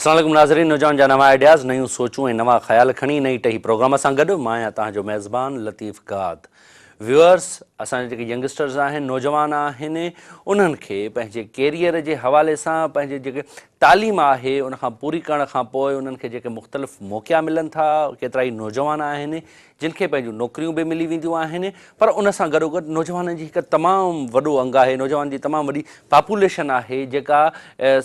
السلام عليڪم ناظرين نوجوان جا نوان آئيڊياز نيون سوچون ۽ نوان خيال کڻي نئين ٽهي پروگرام سان گڏ مان آهيان توهان جو ميزبان لطيف گاد ويوئرس اسان جا جيڪي ينگسٽرز آهن نوجوان آهن انهن کي پنهنجي ڪيريئر جي حوالي سان پنهنجي جيڪي تعليم آهي ان کان پوري ڪرڻ کان پوء انهن کي جيڪي مختلف موقعا ملن ٿا ڪيترائي نوجوان آهن جن کي پنهنجون نوڪريون به ملي وينديون آهن پر ان سان گڏوگڏ نوجوانن جي هڪ تمام وڏو انگ آهي، نوجوانن جي تمام وڏي پاپوليشن آهي جيڪا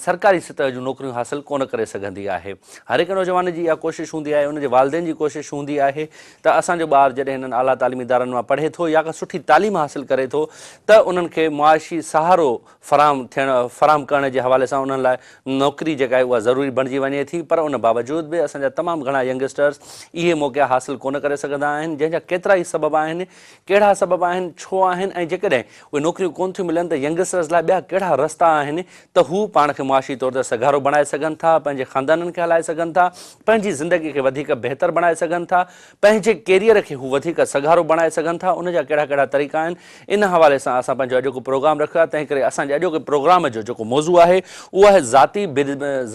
سرڪاري سطح جون نوڪريون حاصل ڪونه ڪري سگهندي آهي. هر هڪ نوجوان جي اها ڪوشش هوندي آهي، ان جي والدين جي ڪوشش هوندي آهي ته اسان جو ٻار جڏهن هنن اعليٰ تعليمي ادارن مان پڙهي ٿو يا ڪا سٺي تعليم حاصل ڪري ٿو ته انهن کي معاشي سهارو فراهم ٿيڻ فراهم ڪرڻ جي حوالي سان انهن لاء نوڪري جيڪا آهي اها ضروري بڻجي وڃي ٿي پر ان باوجود به اسان جا تمام گهڻا ينگسٽرز اهي موقعا حاصل ڪونه ڪري سگهندا آهن جنهن جا ڪيترائي سبب آهن ڪهڙا سبب آهن ڇو آهن ۽ جيڪڏهن اهي نوڪريون ڪونه ٿيون ملن ته ينگسٽرز لاء ٻيا ڪهڙا رستا آهن ته هو پاڻ کي معاشي طور تي سگهارو بڻائي سگهن ٿا پنهنجي خاندانن کي هلائي سگهن ٿا پنهنجي زندگي کي وڌيڪ بهتر بڻائي سگهن ٿا پنهنجي ڪيريئر کي هو وڌيڪ سگهارو بڻائي سگهن ٿا، ان جا ڪهڙا ڪهڙا طريقا آهن، ان حوالي سان اسان پنهنجو اڄوڪو پروگرام رکيو آهي، تنهن ڪري اسان جي اڄوڪي پروگرام جو جيڪو موضوع آهي اهو آهي ذاتي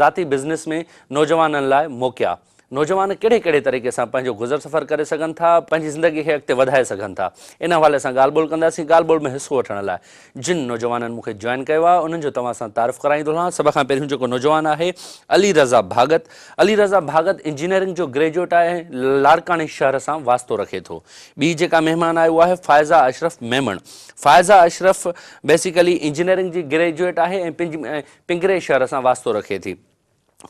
ذاتي بزنس ۾ نوجوانن لاء موقعا، نوجوان ڪهڙي ڪهڙي طريقي سان پنهنجو گذر سفر ڪري سگهن ٿا، پنهنجي زندگي کي اڳتي وڌائي سگهن ٿا، ان حوالي سان ڳالهه ٻولهه ڪنداسين، ڳالهه ٻولهه ۾ حصو وٺڻ لاء جن نوجوانن مون کي جوائن ڪيو آهي انهن جو توهان سان تعارف ڪرائيندو هلان، سڀ کان پهريون جيڪو نوجوان آهي علي رضا ڀاڳت، علي رضا ڀاڳت انجنيئرنگ جو گريجوئيٽ آهي ۽ لاڙڪاڻي شهر سان واسطو رکي ٿو. ٻي جيڪا مهمان آهي اها آهي فائزه اشرف ميمڻ. فائزه اشرف بيسيڪلي انجنيئرنگ جي گريجوئيٽ آهي ۽ پنگري شهر سان واسطو رکي ٿي.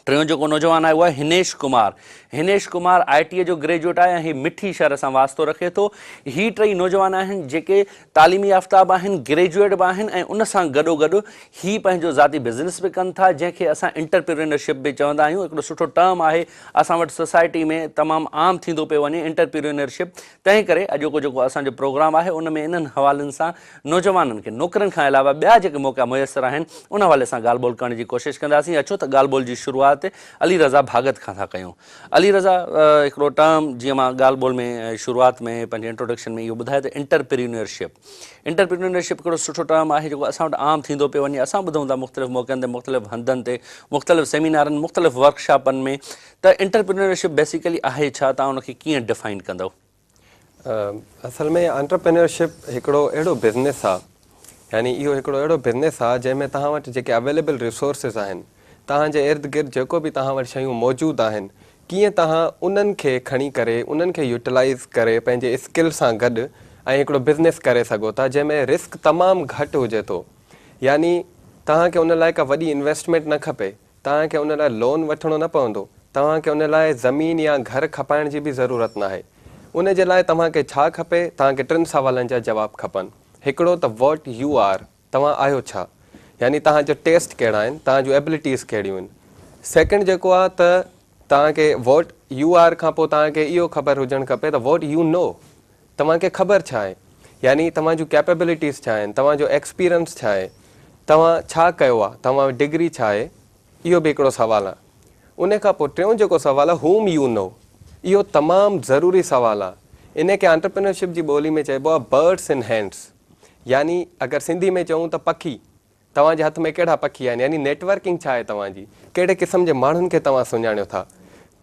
ٽيون جيڪو نوجوان آهي اهو آهي هنيش ڪمار. هنيش ڪمار آء ٽي جو گريجوئيٽ آهي ۽ هي مٺي شهر سان واسطو رکي ٿو. هي ٽئي نوجوان آهن جيڪي تعليمي يافته به آهن، گريجوئيٽ به آهن ۽ ان سان گڏوگڏ هي پنهنجو ذاتي بزنس به ڪن ٿا جنهن کي اسان انٽرپرينرشپ به چوندا آهيون. هڪڙو سٺو ٽرم آهي اسان وٽ سوسائٽي ۾ تمام عام ٿيندو پيو وڃي انٽرپرينرشپ تنهن ڪري اڄوڪو جيڪو اسان جو پروگرام آهي ان ۾ انهن حوالن سان نوجوانن کي نوڪرين کان علاوه ٻيا جيڪي موقعا ميسر آهن ان حوالي سان ڳالهه ٻولهه ڪرڻ جي ڪوشش ڪنداسين. اچو ته ڳالهه ٻولهه جي شروعات علي رضا ڀاڳت کان ٿا ڪيون. علي رضا هڪڙو ٽرم جيئن مان ڳالهه ٻولهه ۾ شروعات ۾ پنهنجي انٽروڊڪشن ۾ اهو ٻڌايو ته انٽرپرينيورشپ انٽرپرينيورشپ هڪڙو سٺو ٽرم آهي جيڪو اسان وٽ عام ٿيندو پيو وڃي اسان ٻڌون ٿا مختلف موقعن تي مختلف هنڌن تي مختلف سيمينارن مختلف ورڪشاپن ۾ ته انٽرپرينيورشپ بيسيڪلي آهي ڇا توهان ان کي ڪيئن ڊفائن ڪندؤ؟ اصل ۾ انٽرپرينيورشپ هڪڙو اهڙو بزنس آ يعني اهو هڪڙو اهڙو بزنس آ جنهن ۾ توهان وٽ جيڪي اويليبل ريسورسز آهن توهان جي ارد گرد جيڪو به توهان وٽ شيون موجود آهن ڪيئن توهان انهن کي کڻي ڪري انهن کي يوٽيلائيز ڪري پنهنجي اسڪل سان گڏ ۽ هڪڙو بزنس ڪري سگهو ٿا جنهن ۾ رسڪ تمام گهٽ هجي ٿو يعني توهان کي ان لاء ڪا وڏي انويسٽمينٽ نه کپي توهان کي ان لاء لون وٺڻو نه پوندو، توهان کي ان لاء زمين يا گهر کپائڻ جي به ضرورت ناهي. ان جي لاء توهان کي ڇا کپي؟ توهان کي ٽن سوالن جا جواب کپن. هڪڙو ته What you are، توهان آهيو ڇا؟ يعني توهان جا ٽيسٽ ڪهڙا آهن، توهان جون ايبلٽيز ڪهڙيون آهن. سيڪنڊ جيڪو آهي ته توهان کي What you are کان پوء توهان کي اهو خبر هجڻ کپي ته What you know، توهان کي خبر ڇا آهي؟ يعني توهان جون ڪيپيبلٽيز ڇا آهن؟ توهان جو ايڪسپيرنس ڇا آهي؟ توهان ڇا ڪيو آهي؟ توهان وٽ ڊگري ڇا آهي؟ اهو به هڪڙو سوال آهي. ان کان پوء ٽيون جيڪو سوال آهي Whom you know اهو تمام ضروري سوال آهي. ان کي انٽرپرينيورشپ جي ٻولي ۾ چئبو آهي Birds in Hands يعني اگر سنڌي ۾ چئون ته پکي. توهان جي هٿ ۾ ڪهڙا پکي آهن يعني نيٽ ورڪنگ ڇا آهي توهان جي؟ ڪهڙي قسم جي ماڻهن کي توهان سڃاڻيو ٿا؟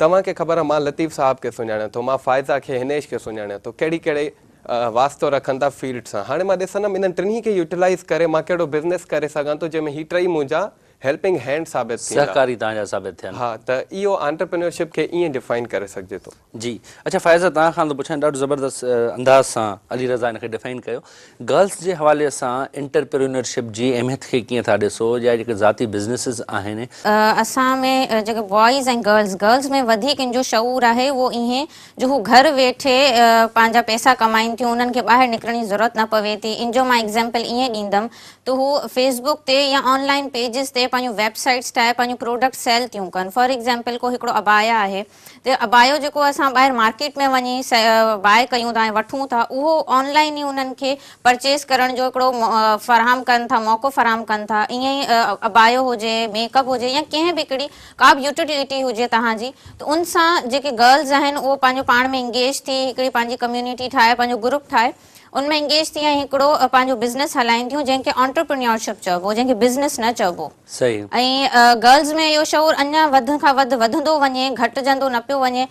توهان کي خبر آهي مان لطيف صاحب کي سڃاڻيان ٿو، مان فائزه کي، هنيش کي سڃاڻيان ٿو، ڪهڙي ڪهڙي واسطو رکن ٿا فيلڊ سان. هاڻي مان ڏسندم انهن ٽنهي کي يوٽيلائيز ڪري مان ڪهڙو بزنس ڪري سگهان ٿو جنهن ۾ هي ٽئي منهنجا هيلپنگ هينڊ ثابت ٿيندا. سهڪاري توهان جا ثابت ٿين. ها ته اهو انٽرپرينيورشپ کي ائين ڊفائن ڪري سگهجي ٿو. جي اڇا فائزه توهان کان ٿو پڇان ڏاڍو زبردست انداز سان علي رضا ان کي ڊفائن ڪيو گرلس جي حوالي سان انٽرپرينرشپ جي اهميت کي ڪيئن ٿا ڏسو يا جيڪي ذاتي بزنسز آهن. اسان ۾ جيڪي بوائز ۽ گرلز گرلز ۾ وڌيڪ ان جو شعور آهي اهو ايئن جو هو گهر ويٺي پنهنجا پئسا ڪمائين ٿيون انهن کي ٻاهر نڪرڻ جي ضرورت نه پوي ٿي ان جو مان ايگزامپل ايئن ڏيندم ته هو فيس بڪ تي يا آن لائن پيجز تي پنهنجون ويب سائيٽس ٺاهي پنهنجون پروڊڪٽس سيل ٿيون ڪن فار ايگزامپل ڪو هڪڙو عبايا آهي ته عبايو جيڪو اسان ٻاهر مارڪيٽ ۾ وڃي باء ڪيون ٿا ۽ وٺون ٿا اهو آن لائن ئي انهن کي پرچيز ڪرڻ جو هڪڙو فراهم ڪن ٿا موقعو فراهم ڪن ٿا ائين ئي عبايو هجي ميڪ اپ هجي يا ڪنهن به هڪڙي ڪا به يوٽيلٽي هجي توهان جي ته ان سان جيڪي گرلز آهن اهو پنهنجو پاڻ ۾ انگيج ٿي هڪڙي پنهنجي ڪميونٽي ٺاهي پنهنجو گروپ ٺاهي ان ۾ انگيج ٿي ۽ هڪڙو پنهنجو بزنس هلائين ٿيون جنهن کي انٽرپرينيورشپ چئبو جنهن کي بزنس نه چئبو. صحيح. ۽ گرلز ۾ اهو شعور اڃا وڌ کان وڌ وڌندو وڃي گهٽجندو نه پيو وڃي.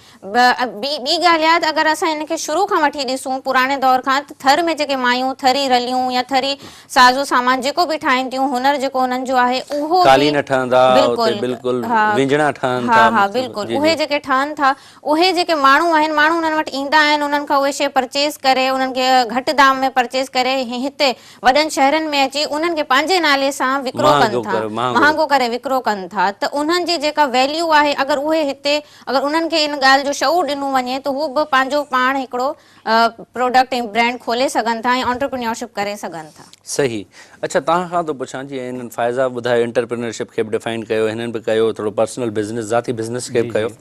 ٻي ڳالهه اها ته اگر اسان ان کي شروع کان وٺي ڏسون پراڻي دور کان ته ٿر ۾ جيڪي مايون ٿري رليون يا ٿري سازو سامان جيڪو به ٺاهين ٿيون هنر جيڪو انهن جو آهي اهو به قالين ٺهندا اتي بلڪل وينجهڻا ٺهن ٿا ها ها بلڪل اهي جيڪي ٺهن ٿا اهي جيڪي ماڻهو آهن ماڻهو انهن وٽ ايندا آهن انهن کان اهي شيء پرچيز ڪري انهن کي گهٽ دام ۾ پرچيز ڪري هتي وڏن شهرن ۾ اچي انهن کي پنهنجي نالي سان وڪرو ڪن ٿا مهانگو ڪري وڪرو ڪن ٿا ته انهن جي جيڪا ويليو آهي اگر اهي هتي اگر انهن کي ان ڳالهه جو شعور ڏنو وڃي ته هو به پنهنجو پاڻ هڪڙو پروڊڪٽ ۽ برانڊ کولي سگهن ٿا ۽ انٽرپرينيورشپ ڪري سگهن ٿا. صحيح. اڇا توهان کان ٿو پڇان جيئن هنن فائزه ٻڌايو انٽرپرينيورشپ کي به ڊفائن ڪيو هنن به ڪيو ٿورو پرسنل بزنس ذاتي بزنس کي به ڪيو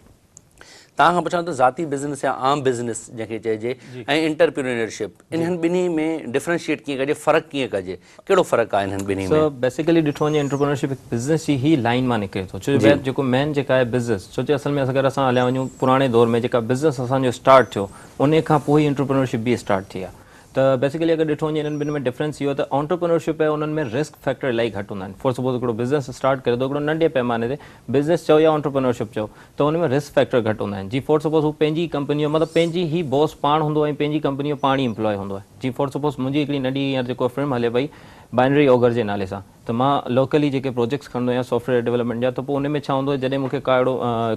توهان کان پڇان ٿو ذاتي بزنس يا عام بزنس جنهن کي چئجي ۽ انٽرپرينيورشپ انهن ٻنهي ۾ ڊفرنشيئيٽ ڪيئن ڪجي فرق ڪيئن ڪجي ڪهڙو فرق آهي انهن ٻنهي ۾؟ سو بيسيڪلي ڏٺو وڃي انٽرپرينيورشپ هڪ بزنس جي ئي لائين مان نڪري ٿو ڇو جو جيڪو مين جيڪا آهي بزنس ڇو جو اصل ۾ اگر اسان هليا وڃون پراڻي دور ۾ جيڪا بزنس اسان جو اسٽارٽ ٿيو انهي کان پوء ئي انٽرپرينيورشپ به اسٽارٽ ٿي آهي ته بيسيڪلي اگر ڏٺو وڃي انهن ٻنهي ۾ ڊفرنس اهو ته انٽرپرينيورشپ ۽ انهن ۾ رسڪ فيڪٽر الاهي گهٽ هوندا آهن فار سپوز هڪڙو بزنس اسٽارٽ ڪري ٿو هڪڙو ننڍي پيماني تي بزنس چئو يا انٽرپرينيورشپ چئو ته ان ۾ رسڪ فيڪٽر گهٽ هوندا آهن جي فار سپوز هو پنهنجي ڪمپني جو مطلب پنهنجي ئي باس پاڻ هوندو آهي ۽ پنهنجي ڪمپني جو پاڻ ئي امپلائي هوندو آهي. جي فار سپوز منهنجي هڪڙي ننڍي هينئر جيڪو فرم هلي پئي بائنري اوگر جي نالي سان ته مان لوڪلي جيڪي پروجيڪٽس کڻندو آهيان سافٽ ويئر ڊولپمينٽ جا ته پوء ان ۾ ڇا هوندو آهي جڏهن مون کي ڪا اهڙو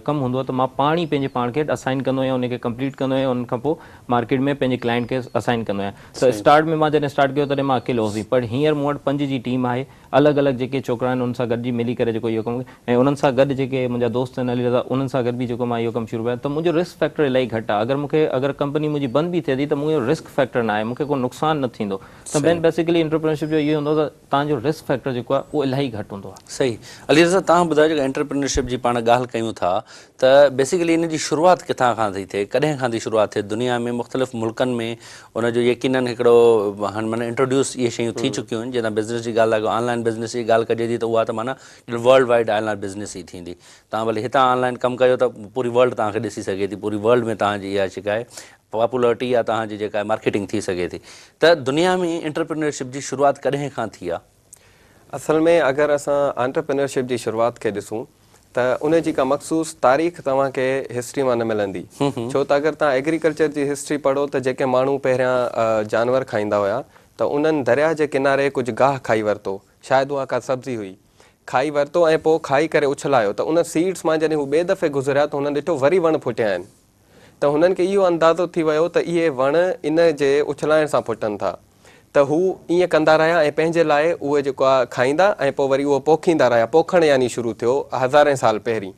ڪم هوندو آهي ته مان پاڻ ئي پنهنجي پاڻ کي اسائن ڪندو آهيان ان کي ڪمپليٽ ڪندو آهيان ان کان پوء مارڪيٽ ۾ پنهنجي ڪلائنٽ کي اسائن ڪندو آهيان ته اسٽارٽ ۾ مان جڏهن اسٽارٽ ڪيو تڏهن مان اڪيلو هوس پر هينئر مون وٽ پنج جي ٽيم آهي الڳ الڳ جيڪي ڇوڪرا آهن انهن سان گڏجي ملي ڪري جيڪو اهو ڪم ۽ انهن سان گڏ جيڪي منهنجا دوست آهن علي رضا انهن سان گڏ به جيڪو مان اهو ڪم شروع ڪيو ته منهنجو رسڪ فيڪٽر الاهي گهٽ آهي اگر مون کي اگر ڪمپني منهنجي بند به ٿئي ٿي ته منهنجو رسڪ فيڪٽر نه آهي مون کي ڪو نقصان نه ٿيندو ته مين بيسيڪلي انٽرپرينرشپ جو اهو هوندو ته توهان جو رسڪ فيڪٽر جيڪو آهي اهو الاهي گهٽ هوندو آهي. صحيح علي رضا توهان ٻڌايو جيڪا انٽرپرينرشپ جي پاڻ ڳالهه ڪيون ٿا ته بيسيڪلي ان جي شروعات ڪٿان کان ٿي ٿئي، ڪڏهن کان ٿي شروعات ٿئي، دنيا ۾ مختلف ملڪن ۾ ان جو يقينن هڪڙو هاڻ معنيٰ انٽروڊيوس اهي شيون ٿي چڪيون آهن، جيئن توهان بزنس جي ڳالهه ٿا ڪيو آن لائن بزنس جي ڳالهه ڪجي ٿي ته اها ته معنيٰ worldwide online business ئي ٿيندي، توهان ڀلي هتان آن لائن ڪم ڪيو ته پوري ورلڊ توهان کي ڏسي سگهي ٿي، پوري ورلڊ ۾ توهان جي اها جيڪا آهي پاپولرٽي يا توهان جي جيڪا آهي مارڪيٽنگ ٿي سگهي ٿي ته دنيا ۾ انٽرپرينرشپ جي شروعات ڪڏهن کان ٿي آهي؟ اصل ۾ اگر اسان انٽرپرينرشپ جي شروعات کي ڏسون ته ان جي ڪا مخصوص تاريخ توهان کي هسٽري مان نه ملندي ڇو ته اگر توهان ايگريڪلچر جي هسٽري پڙهو ته جيڪي ماڻهو پهريان جانور کائيندا هيا ته انهن درياهه جي ڪناري ڪجهه گاهه کائي ورتو شايد اها ڪا سبزي هئي کائي ورتو ۽ پوء کائي ڪري اڇلايو ته ان سيڊس مان جڏهن هو ٻئي دفعي گذريا ته هنن ڏٺو وري وڻ ڦٽيا آهن ته هنن کي اهو اندازو ٿي ويو ته اهي وڻ ان جي اڇلائڻ سان ڦٽن ٿا ته هو ائين ڪندا رهيا ۽ پنهنجي لاء اهي جيڪو آهي کائيندا ۽ پوء وري اهو پوکيندا رهيا. پوکڻ يعني شروع ٿيو هزارين سال پهرين.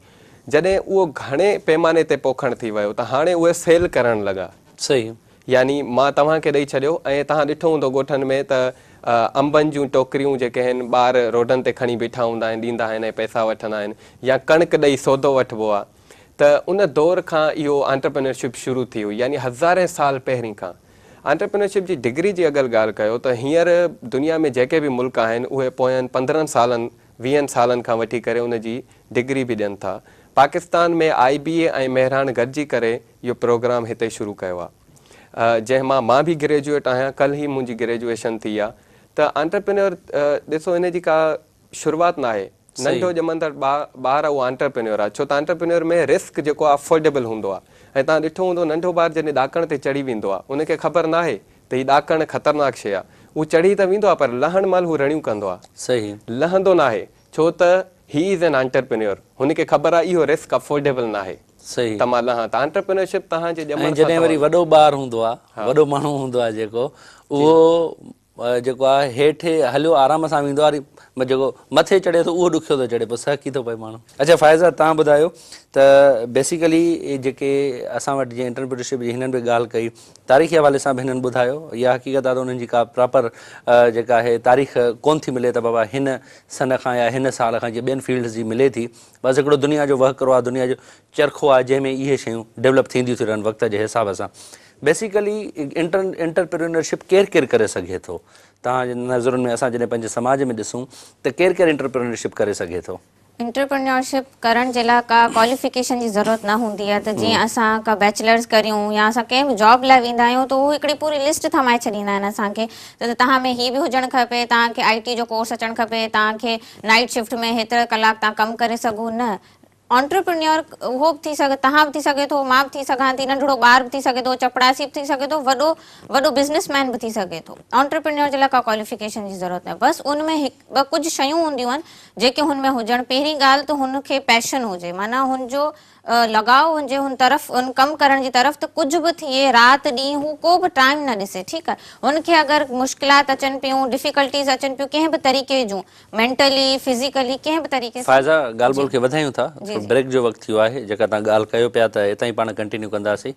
جڏهن اهو گهڻي پيماني تي پوکڻ ٿي ويو ته هاڻي اهي سيل ڪرڻ لڳا. صحيح. يعني مان توهان کي ڏئي ڇڏيو ۽ توهان ڏٺو هوندو ڳوٺن ۾ ته انبن جون ٽوڪريون جيڪي آهن ٻار روڊن تي کڻي بيٺا هوندا آهن ڏيندا آهن ۽ پئسا وٺندا آهن يا ڪڻڪ ڏئي سودو وٺبو آهي ته ان دور کان اهو انٽرپرينرشپ شروع ٿي هئي يعني هزارين سال پهرين کان. انٽرپرينرشپ جي ڊگري جي اگر ڳالهه ڪيو ته هينئر دنيا ۾ جيڪي به ملڪ آهن اهي پوين 15 سالن 20 سالن کان وٺي ڪري ان جي ڊگري به ڏين ٿا. پاڪستان ۾ آئي بي اي ۽ مهراڻ گڏجي ڪري اهو پروگرام هتي شروع ڪيو آهي جنهن مان مان به گريجوئيٽ آهيان ڪلهه ئي منهنجي گريجوئيشن ٿي آهي ته انٽرپرينور ڏسو ان جي ڪا شروعات ناهي ننڍو ڄمندڙ ٻار اهو انٽرپرينيور آهي ڇو ته انٽرپرينيور ۾ رسڪ جيڪو آهي افورڊيبل هوندو آهي ۽ توهان ڏٺو هوندو ننڍو ٻار جڏهن ڏاڪڻ تي چڙهي ويندو آهي ان کي خبر ناهي ته هي ڏاڪڻ خطرناڪ شيء آهي اهو چڙهي ته ويندو آهي پر لهڻ مهل هو رڙيون ڪندو آهي صحيح. لهندو ناهي ڇو ته هي از اين انٽرپرينيور هن کي خبر آهي اهو رسڪ افورڊيبل ناهي صحيح. ته مان لهان ته انٽرپرينيورشپ توهان جي ڄمڻ ۽ سان جڏهن وري وڏو ٻار هوندو آهي وڏو ماڻهو هوندو آهي جيڪو اهو جيڪو آهي هيٺ هليو آرام سان ويندو آهي وري جيڪو مٿي چڙهي ٿو اهو ڏکيو ٿو چڙهي پوء سهڪي ٿو پئي ماڻهو. اڇا فائزه توهان ٻڌايو ته بيسيڪلي جيڪي اسان وٽ جيئن انٽرپرينيورشپ جي هنن به ڳالهه ڪئي تاريخي حوالي سان به هنن ٻڌايو اها حقيقت آهي ته انهن جي ڪا پراپر جيڪا آهي تاريخ ڪونه ٿي ملي ته بابا هن سن کان يا هن سال کان جيئن ٻين فيلڊز جي ملي ٿي بس هڪڙو دنيا جو وهڪرو آهي دنيا جو چرخو آهي جنهن ۾ اهي شيون ڊولپ ٿينديون ٿيون رهن وقت جي حساب سان بيسيڪلي انٽرپرينرشپ ڪير ڪير ڪري سگهي ٿو؟ توهان جي نظرن ۾ اسان جڏهن پنهنجي سماج ۾ ڏسون ته ڪير ڪير انٽرپرينرشپ ڪري سگهي ٿو؟ انٽرپرينيورشپ ڪرڻ جي لاء ڪا ڪواليفڪيشن جي ضرورت نه هوندي آهي ته جيئن اسان ڪا بيچلرز ڪريون يا اسان ڪنهن به جاب لاء ويندا آهيون ته هو هڪڙي پوري لسٽ ٿمائي ڇڏيندا آهن اسان کي ته توهان ۾ هي به هجڻ کپي، توهان کي آء ٽي جو ڪورس اچڻ کپي، توهان کي نائيٽ شفٽ ۾ هيترا ڪلاڪ توهان ڪم ڪري سگهو نه انٽرپرينيور اهو به ٿي سگهي توهان به ٿي سگهي ٿو مان به ٿي سگهان ٿي ننڍڙو ٻار به ٿي سگهي ٿو چپڙاسي به ٿي سگهي ٿو وڏو وڏو بزنس مين به ٿي سگهي ٿو انٽرپرينيور جي لاء ڪا ڪواليفڪيشن جي ضرورت نه بس ان ۾ هڪ ٻه ڪجهه شيون هونديون آهن جيڪي هن ۾ هجڻ پهرين ڳالهه ته هن کي پيشن هجي معنيٰ هن جو لڳاء هجي هن طرف ان ڪم ڪرڻ جي طرف ته ڪجهه به ٿئي رات ڏينهن هو ڪو به ٽائيم نه ڏسي ٺيڪ آهي هن کي اگر مشڪلات اچن پيون ڊفيڪلٽيز اچن پيون ڪنهن به طريقي جون مينٽلي فزيڪلي ڪنهن به طريقي سان. فائزه ڳالهه ٻولهه کي وڌايون ٿا ٿورو بريڪ جو وقت ٿي ويو آهي جيڪا توهان ڳالهه ڪيو پيا ته اتان ئي پاڻ ڪنٽينيو ڪنداسين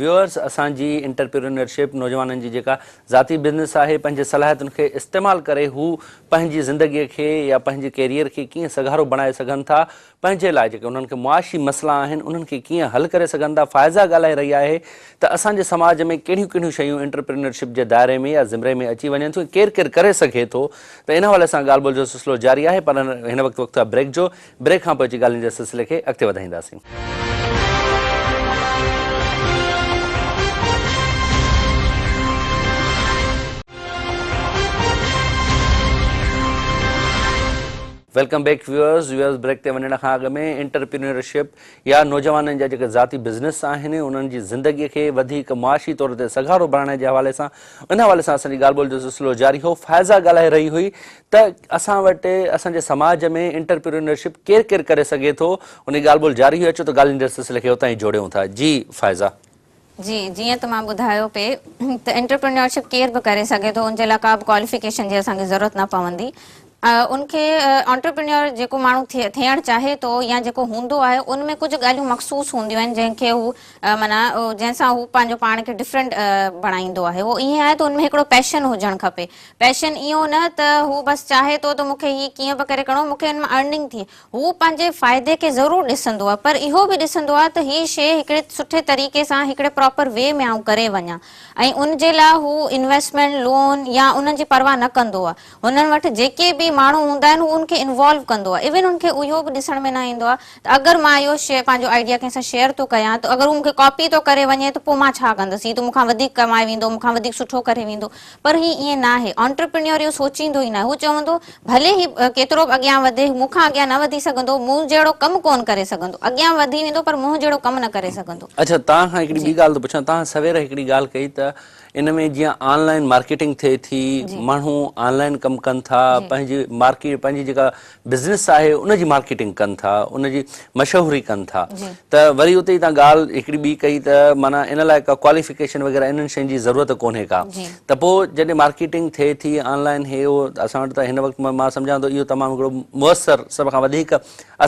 ويوئرس اسان جي انٽرپرينرشپ نوجوانن جي جيڪا ذاتي بزنس آهي پنهنجي صلاحيتن کي استعمال ڪري هو پنهنجي زندگي کي يا پنهنجي ڪيريئر کي ڪيئن سگهارو بڻائي سگهن ٿا پنهنجي لاء جيڪي انهن کي معاشي مسئلا آهن انهن کي ڪيئن حل ڪري سگهن ٿا فائزه ڳالهائي رهي آهي ته اسان جي سماج ۾ ڪهڙيون ڪهڙيون شيون انٽرپرينرشپ جي دائري ۾ يا زمري ۾ اچي وڃن ٿيون ۽ ڪير ڪير ڪري سگهي ٿو ته ان حوالي سان ڳالهه ٻولهه جو سلسلو جاري آهي پر هن وقت وقت آهي بريڪ جو، بريڪ کان پوء اچي ڳالهين جي سلسلي کي اڳتي وڌائينداسين. Welcome back viewers, viewers break تي وڃڻ کان اڳ ۾ انٽرپرينيورشپ يا نوجوانن جا جيڪي ذاتي بزنس آهن انهن جي زندگي کي وڌيڪ معاشي طور تي سگهارو بڻائڻ جي حوالي سان ان حوالي سان اسان جي ڳالهه ٻولهه جو سلسلو جاري هو. فائزه ڳالهائي رهي هئي ته اسان وٽ اسان جي سماج ۾ انٽرپرينيورشپ ڪير ڪير ڪري سگهي ٿو ان جي ڳالهه ٻولهه جاري هئي اچو ته ڳالهين جي سلسلي کي اتان ئي جوڙيون ٿا جي فائزه. جي جيئن ته مان ٻڌايو پئي ته انٽرپرينيورشپ ڪير به ڪري سگهي ٿو ان جي لاء ڪا به ڪواليفڪيشن جي اسان کي ضرورت نه پوندي ان کي انٽرپرينيور جيڪو ماڻهو ٿيڻ چاهي ٿو يا جيڪو هوندو آهي ان ۾ ڪجهه ڳالهيون مخصوص هونديون آهن جنهن کي هو معنيٰ جنهن سان هو پنهنجو پاڻ کي ڊفرنٽ بڻائيندو آهي اهو ائين آهي ته ان ۾ هڪڙو پيشن هجڻ کپي پيشن اهو نه ته هو بس چاهي ٿو ته مون کي هي ڪيئن به ڪري ڪرڻو مون کي ان مان ارننگ ٿئي هو پنهنجي فائدي کي ضرور ڏسندو آهي پر اهو به ڏسندو آهي ته هي شيء هڪڙي سٺي طريقي سان هڪڙي پراپر وي ۾ آئون ڪري وڃان ۽ ان جي لاء هو انويسٽمينٽ لون يا انهن جي پرواهه نه ڪندو آهي هنن وٽ جيڪي به ماڻهو هوندا آهن هو ان کي انوالو ڪندو آهي ايون ان کي اهو به ڏسڻ ۾ نه ايندو آهي ته اگر مان اهو شيء پنهنجو آئيڊيا ڪنهن سان شيئر ٿو ڪيان ته اگر هو مون کي ڪاپي ٿو ڪري وڃي ته پوء مان ڇا ڪندس هي ته مون کان وڌيڪ ڪمائي ويندو مون کان وڌيڪ سٺو ڪري ويندو پر هي ائين ناهي انٽرپرينيور اهو سوچيندو ئي ناهي هو چوندو ڀلي هي ڪيترو به اڳيان وڌي مون کان اڳيان نه وڌي سگهندو مون جهڙو ڪم ڪونه ڪري سگهندو اڳيان وڌي ويندو پر مون جهڙو ڪم نه ڪري سگهندو. اڇا توهان کان هڪڙي ٻي ڳالهه ٿو پڇان توهان سوير هڪڙي ڳالهه ڪئي ته ان ۾ جيئن آن لائين مارڪيٽنگ ٿئي ٿي ماڻهو آن لائين ڪم ڪن ٿا پنهنجي مارڪيٽ پنهنجي جيڪا بزنس آهي ان جي مارڪيٽنگ ڪن ٿا ان جي مشهوري ڪن ٿا ته وري اتي ئي توهان ڳالهه هڪڙي ٻي ڪئي ته معنيٰ ان لاء ڪا ڪواليفڪيشن وغيره انهن شين جي ضرورت ڪونهي ڪا ته پوء جڏهن مارڪيٽنگ ٿئي ٿي آن لائين هي هو اسان وٽ ته هن وقت مان سمجهان ٿو اهو تمام هڪڙو موثر سڀ کان وڌيڪ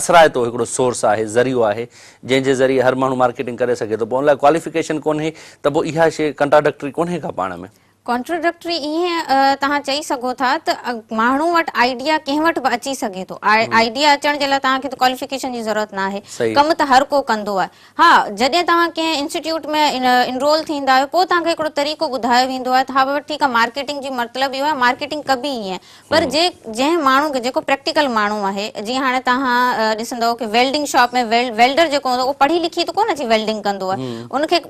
اثرائتو هڪڙو سورس آهي ذريعو آهي جنهن جي ذريعي هر ماڻهو مارڪيٽنگ ڪري سگهي ٿو پوء ان لاء ڪواليفڪيشن ڪونهي ته پوء اها شيء ڪنٽراڊڪٽري ڪونهي ڪا پاڻ ۾؟ ڪنٽراڊڪٽري ائين توهان چئي سگهو ٿا ته ماڻهو وٽ آئيڊيا ڪنهن وٽ به اچي سگهي ٿو آئيڊيا اچڻ جي لاء توهان کي ته ڪواليفڪيشن جي ضرورت ناهي ڪم ته هر ڪو ڪندو آهي ها جڏهن توهان ڪنهن انسٽيٽيوٽ ۾ انرول ٿيندا آهيو پوء توهان کي هڪڙو طريقو ٻڌايو ويندو آهي ته ها بابا ٺيڪ آهي مارڪيٽنگ جي مطلب اهو آهي مارڪيٽنگ ڪبي ائين پر جي جنهن ماڻهو کي جيڪو پريڪٽيڪل ماڻهو آهي جيئن هاڻي توهان ڏسندؤ ڪي ويلڊنگ شاپ ۾ ويلڊر جيڪو هوندو اهو پڙهي لکي ته ڪونه اچي ويلڊنگ ڪندو آهي ان کي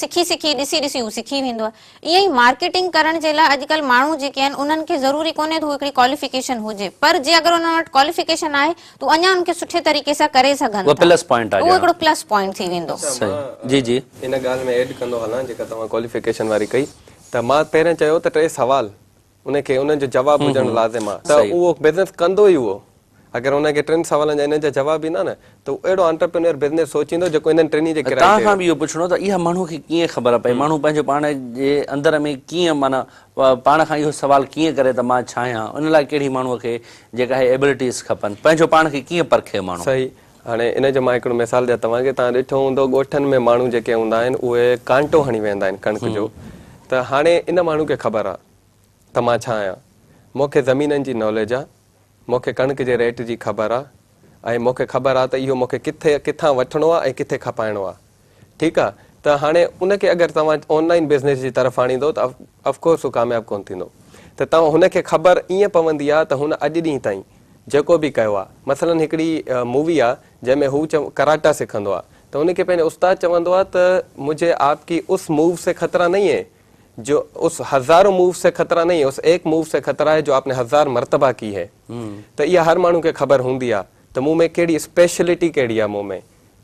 سکي سکي ڏسي ڏسي هو سکي ويندو آهي ائين ئي مارڪيٽنگ ڪرڻ جي لاء اڄڪلهه ماڻهو جيڪي آهن انهن کي ضروري ڪونهي ته هو هڪڙي ڪواليفڪيشن هجي پر جي اگر انهن وٽ ڪواليفڪيشن آهي ته اڃا ان کي سٺي طريقي سان ڪري سگهن ٿا پلس پوائنٽ آهي اهو هڪڙو پلس پوائنٽ ٿي ويندو. صحيح جي جي. ان ڳالهه ۾ ايڊ ڪندو هلان جيڪا توهان ڪواليفڪيشن واري ڪئي ته مان پهريان چيو ته ٽي سوال ان کي انهن جو جواب هجڻ لازم آ ته اهو بزنس ڪندو ئي اهو اگر ان کي ٽن سوالن جا انهن جا جواب ايندا نه ته اهو اهڙو انٽرپرينيور بزنس سوچيندو جيڪو انهن ٽنهي جي توهان کان به اهو پڇڻو ته اها ماڻهو کي ڪيئن خبر پئي ماڻهو پنهنجو پاڻ جي اندر ۾ ڪيئن معنيٰ پاڻ کان اهو سوال ڪيئن ڪري ته مان ڇا آهيان ان لاء ڪهڙي ماڻهو کي جيڪا آهي ايبلٽيز کپن پنهنجو پاڻ کي ڪيئن پرکي ماڻهو. صحيح هاڻي ان جو مان هڪڙو مثال ڏيان توهان کي توهان ڏٺو هوندو ڳوٺن ۾ ماڻهو جيڪي هوندا آهن اهي ڪانٽو هڻي ويهندا آهن ڪڻڪ جو ته هاڻي ان ماڻهو کي خبر آ ته مان ڇا آهيان مون کي زمينن جي ناليج آ مون کي ڪڻڪ جي ريٽ جي خبر آ ۽ مون کي خبر آ ته اهو مون کي ڪٿي ڪٿان وٺڻو آ ۽ ڪٿي کپائڻو آ ٺيڪ آ ته هاڻي ان کي اگر توهان آن لائين بزنس جي طرف آڻيندو ته آف ڪورس هو ڪامياب ڪونه ٿيندو ته توهان هن کي خبر ائين پوندي آ ته هن اڄ ڏينهن تائين جيڪو به ڪيو آ. مثلاً هڪڙي مووي آ جنهن ۾ هو ڪراٽا سکندو آ ته ان کي پنهنجو استاد چوندو آ ته مجهي آپ ڪي اس موو سي خطره نهين هي جو اس هزارون موو سي خطره نهين هي اس ايڪ موو سي خطره هي جو آپ ني هزار مرتبه ڪي هي ته اها هر ماڻهو کي خبر هوندي آ ته مون ۾ ڪهڙي اسپيشلٽي ڪهڙي آ مون ۾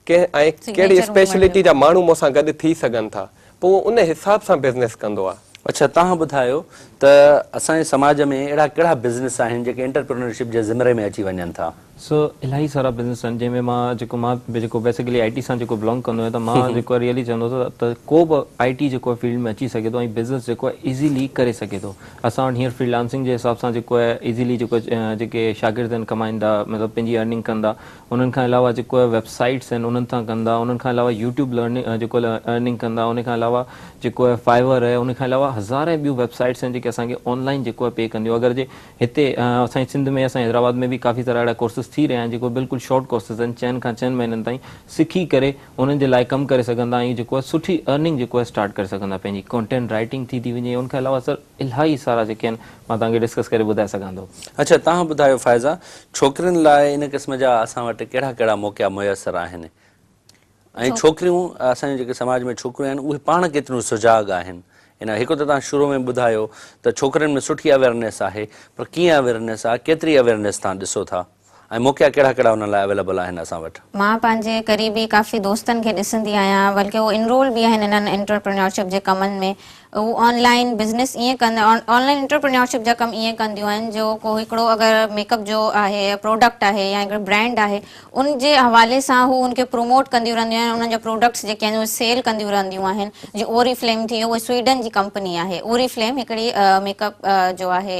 ڪنهن ۽ ڪهڙي اسپيشلٽي جا ماڻهو مون سان گڏ ٿي سگهن ٿا پوء اهو ان حساب سان بزنس ڪندو آ. اڇا توهان ٻڌايو ته اسان جي سماج ۾ اهڙا ڪهڙا بزنس آهن جيڪي انٽرپرينرشپ جي زمري ۾ اچي وڃن ٿا؟ سو الاهي سارا بزنس آهن جنهن ۾ مان جيڪو مان جيڪو بيسيڪلي I ٽي سان جيڪو بلانگ ڪندو آهيان ته مان جيڪو ريئلي چوندو ته ڪو به آئي ٽي جيڪو فيلڊ ۾ اچي سگهي ٿو ۽ بزنس جيڪو آهي ايزيلي ڪري سگهي ٿو. اسان وٽ هينئر فري لانسنگ جي حساب سان جيڪو آهي ايزيلي جيڪو جيڪي شاگرد آهن ڪمائيندا مطلب پنهنجي ارننگ ڪندا انهن کان علاوه جيڪو آهي ويب سائيٽس آهن انهن تان ڪندا انهن کان علاوه يوٽيوب لرننگ جيڪو ارننگ ڪندا ان کان علاوه جيڪو آهي فائيور آهي ان کان علاوه هزارين ٻيون ويب سائيٽس آهن جيڪي اسان کي آن لائن جيڪو آهي پي ڪنديون اگر جي هتي اسان جي سنڌ ۾ اسان جي حيدرآباد ۾ به ڪافي سارا اهڙا ڪورسز ٿي رهيا آهن جيڪو بلڪل شارٽ ڪورسز آهن چئن کان ڇهن مهينن تائين سکي ڪري انهن جي لاء ڪم ڪري سگهندا ۽ جيڪو آهي سٺي ارننگ جيڪو آهي اسٽارٽ ڪري سگهندا پنهنجي ڪانٽينٽ رائيٽنگ ٿي ٿي وڃي ان کان علاوه سر الاهي سارا جيڪي آهن مان توهان کي ڊسڪس ڪري ٻڌائي سگهان ٿو. اڇا توهان ٻڌايو فائزه ڇوڪرين لاء ان قسم جا اسان وٽ ڪهڙا ڪهڙا موقعا ميسر آهن ۽ ڇوڪريون اسان جون جيڪي سماج ۾ ڇوڪريون آهن اهي پاڻ ڪيتريون سجاڳ آهن ان هڪ ته توهان شروع ۾ ٻڌايو ته ڇوڪرين ۾ سٺي اويرنيس آهي پر ڪيئن اويرنيس آهي ڪيتري اويرنيس توهان ڏسو ٿا ۽ موقعا ڪهڙا ڪهڙا انهن لاء اويليبل آهن اسان وٽ؟ مان پنهنجي قريبي ڪافي دوستن کي ڏسندي آهيان بلڪه هو انرول به آهن انهن انٽرپرينيورشپ جي ڪمن ۾ هو آن لائن بزنس ائين ڪندا آن لائن انٽرپرينيورشپ جا ڪم ائين ڪنديون آهن جو ڪو هڪڙو اگر ميڪ اپ جو آهي يا پروڊڪٽ آهي يا هڪڙو برانڊ آهي ان جي حوالي سان هو ان کي پروموٽ ڪنديون رهنديون آهن انهن جا پروڊڪٽس جيڪي آهن اهي سيل ڪنديون رهنديون آهن جيئن اوري فليم ٿي ويو اهي سوئيڊن جي ڪمپني آهي اوري فليم هڪڙي ميڪ اپ جو آهي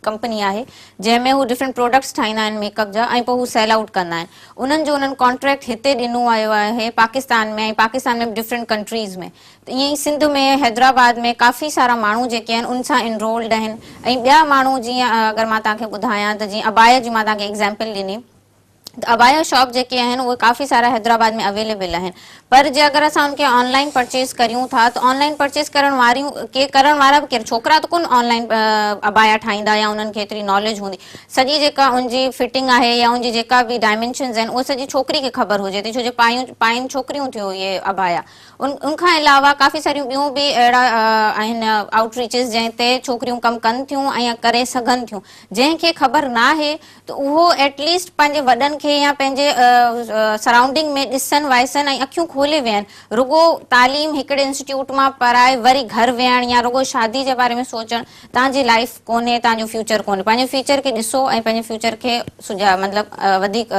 ڪمپني آهي جنهن ۾ هو ڊفرنٽ پروڊڪٽس ٺاهيندا آهن ميڪ اپ جا ۽ پوء هو سيل آئوٽ ڪندا آهن انهن جو انهن ڪانٽريڪٽ هتي ڏنو ويو آهي پاڪستان ۾ ۽ پاڪستان ۾ به ڊفرنٽ ڪنٽريز ۾ ته ائين ئي سنڌ ۾ حيدرآباد ۾ ڪافي سارا ماڻهو جيڪي آهن ان سان انرولڊ آهن ۽ ٻيا ماڻهو جيئن اگر مان توهان کي ٻڌايان ته جيئن ابايا جي مان توهان کي ايگزامپل ڏني ته ابايا شاپ جيڪي آهن اهي ڪافي سارا حيدرآباد ۾ اويليبل آهن پر جي اگر اسان ان کي آن لائن پرچيز ڪريون ٿا ته آن لائن پرچيز ڪرڻ واريون ڪي ڪرڻ وارا به ڪير ڇوڪرا ته ڪونه آن لائن ابايا ٺاهيندا يا انهن کي ايتري ناليج هوندي سڄي جيڪا ان جي فٽنگ آهي يا ان جي جيڪا به ڊائمينشنز آهن اهو سڄي ڇوڪري کي خبر هجي ٿي ڇو جو پايون پائين ڇوڪريون ٿيون اهي ابايا ان ان کان علاوه ڪافي ساريون ٻيون به اهڙا آهن آئوٽ ريچز جنهن تي ڇوڪريون ڪم ڪن ٿيون ۽ ڪري سگهن ٿيون جنهن کي خبر ناهي ته اهو ايٽ ليسٽ پنهنجي وڏن کي يا پنهنجي سرائونڊنگ ۾ ڏسن وائسن ۽ اکيون کولي ويهن. رڳو تعليم هڪڙي انسٽيٽيوٽ مان پرائي وري گهر ويهڻ يا رڳو شادي جي باري ۾ سوچڻ توهان جي لائيف ڪونهي توهان جو فيوچر ڪونهي. پنهنجي فيوچر کي ڏسو ۽ پنهنجي فيوچر کي سجا مطلب وڌيڪ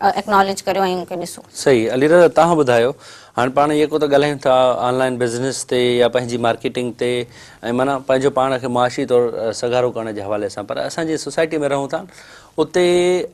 اڪناليج ڪريو ۽ ان کي ڏسو. صحيح علي رضا توهان ٻڌايو هاڻ پاڻ جيڪو ته ڳالهايون ٿا آن لائن بزنس تي يا پنهنجي مارڪيٽنگ تي ۽ معنيٰ پنهنجو پاڻ کي معاشي طور سگهارو ڪرڻ جي حوالي سان پر اسان جنهن سوسائٽي ۾ رهون ٿا اتي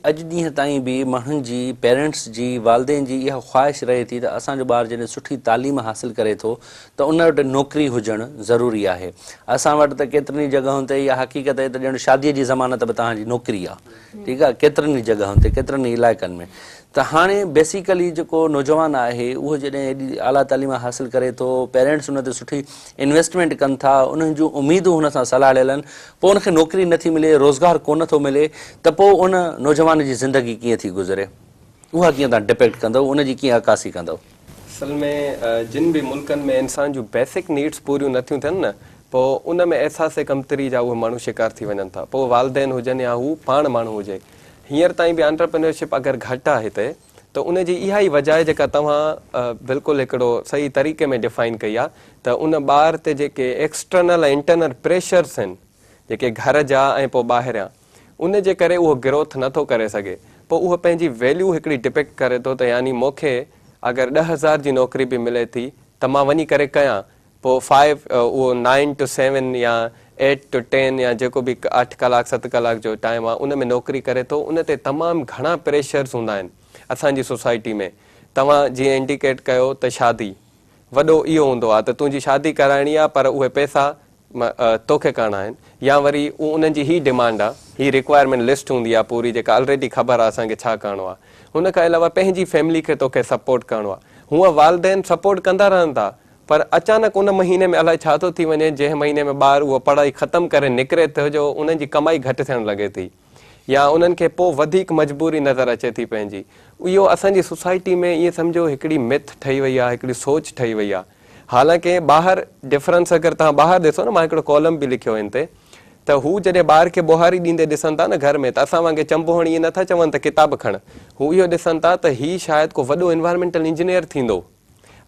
اڄ ڏينهن تائين به ماڻهن جي پيرنٽس جي والدين جي اها خواهش رهي ٿي ته اسان جو ٻار جڏهن سٺي تعليم حاصل ڪري ٿو ته ان وٽ نوڪري هجڻ ضروري آهي اسان وٽ ته ڪيترين ئي جڳهن تي اها حقيقت آهي ته ڄڻ شادي جي ضمانت به توهان جي نوڪري آهي ٺيڪ آهي ڪيترن ئي جڳهن تي ڪيترن ئي علائقن ۾ ته هاڻي بيسيڪلي جيڪو نوجوان آهي اهو جڏهن ايڏي اعليٰ تعليم حاصل ڪري ٿو پيرنٽس ان تي سٺي انويسٽمينٽ ڪن ٿا انهن جون اميدون هن سان سلهاڙيل آهن پوء ان کي نوڪري نٿي ملي روزگار ڪونه ٿو ملي ته پوء ان نوجوان جي زندگي ڪيئن ٿي گذري اها ڪيئن توهان ڊپيڪٽ ڪندؤ ان جي ڪيئن عڪاسي ڪندؤ؟ اصل ۾ جن به ملڪن ۾ انسان جون بيسڪ نيڊس پوريون نٿيون ٿين نه پوء ان ۾ احساس ڪمتري جا اهي ماڻهو شڪار ٿي وڃن ٿا پوء والدين هجن يا هو پاڻ ماڻهو هجي هينئر تائين به انٽرپرينيورشپ اگر گهٽ آهي هتي ته ان جي اها ئي وجه آهي جيڪا توهان بلڪل هڪڙو صحيح طريقي ۾ ڊفائن ڪئي آهي ته ان ٻار تي جيڪي ايڪسٽرنل ۽ انٽرنل پريشرس آهن جيڪي گهر جا ۽ پوء ٻاهريان ان جي ڪري اهو گروٿ نه ٿو ڪري سگهي پوء اهو پنهنجي ويليو هڪڙي ڊپڪٽ ڪري ٿو ته يعني مونکي اگر 10,000 جي نوڪري به ملي ٿي ته مان وڃي ڪري ڪيان پوء فائيو اهو نائن ٽو سيون يا ايٽ ٽو ٽين يا جيڪو به اٺ ڪلاڪ ست ڪلاڪ جو ٽائيم آهي ان ۾ نوڪري ڪري ٿو ان تي تمام گهڻا پريشرز هوندا آهن اسان جي سوسائٽي ۾ توهان جيئن انڊيڪيٽ ڪيو ته شادي وڏو اهو هوندو آهي ته تنهنجي شادي ڪرائڻي آهي پر اهي پئسا توکي ڪرڻا آهن يا وري انهن جي هي ڊمانڊ آهي هي رڪوائرمينٽ لسٽ هوندي آهي پوري جيڪا الريڊي خبر آهي اسان کي ڇا ڪرڻو آهي ان کان علاوه پنهنجي فيملي کي توکي سپورٽ ڪرڻو آهي هونء والدين سپورٽ ڪندا رهن ٿا پر اچانڪ ان مهيني ۾ الائي ڇا ٿو ٿي وڃي جنهن مهيني ۾ ٻار اهو پڙهائي ختم ڪري نڪري ٿو جو انهن جي ڪمائي گهٽ ٿيڻ لڳي ٿي يا انهن کي پوء وڌيڪ مجبوري نظر اچي ٿي پنهنجي. اهو اسان جي سوسائٽي ۾ ائين سمجهو هڪڙي مٿ ٺهي وئي آهي، هڪڙي سوچ ٺهي وئي آهي. حالانڪه ٻاهر ڊفرنس اگر توهان ٻاهر ڏسو نه مان هڪڙو ڪالم به لکيو هن تي ته هو جڏهن ٻار کي ٻوهاري ڏيندي ڏسن ٿا نه گهر ۾ ته اسان وانگي چنبو هڻي ائين نٿا چون ته ڪتاب کڻ. هو اهو ڏسن ٿا ته هي شايد ڪو وڏو انوائرمينٽل انجنيئر ٿيندو.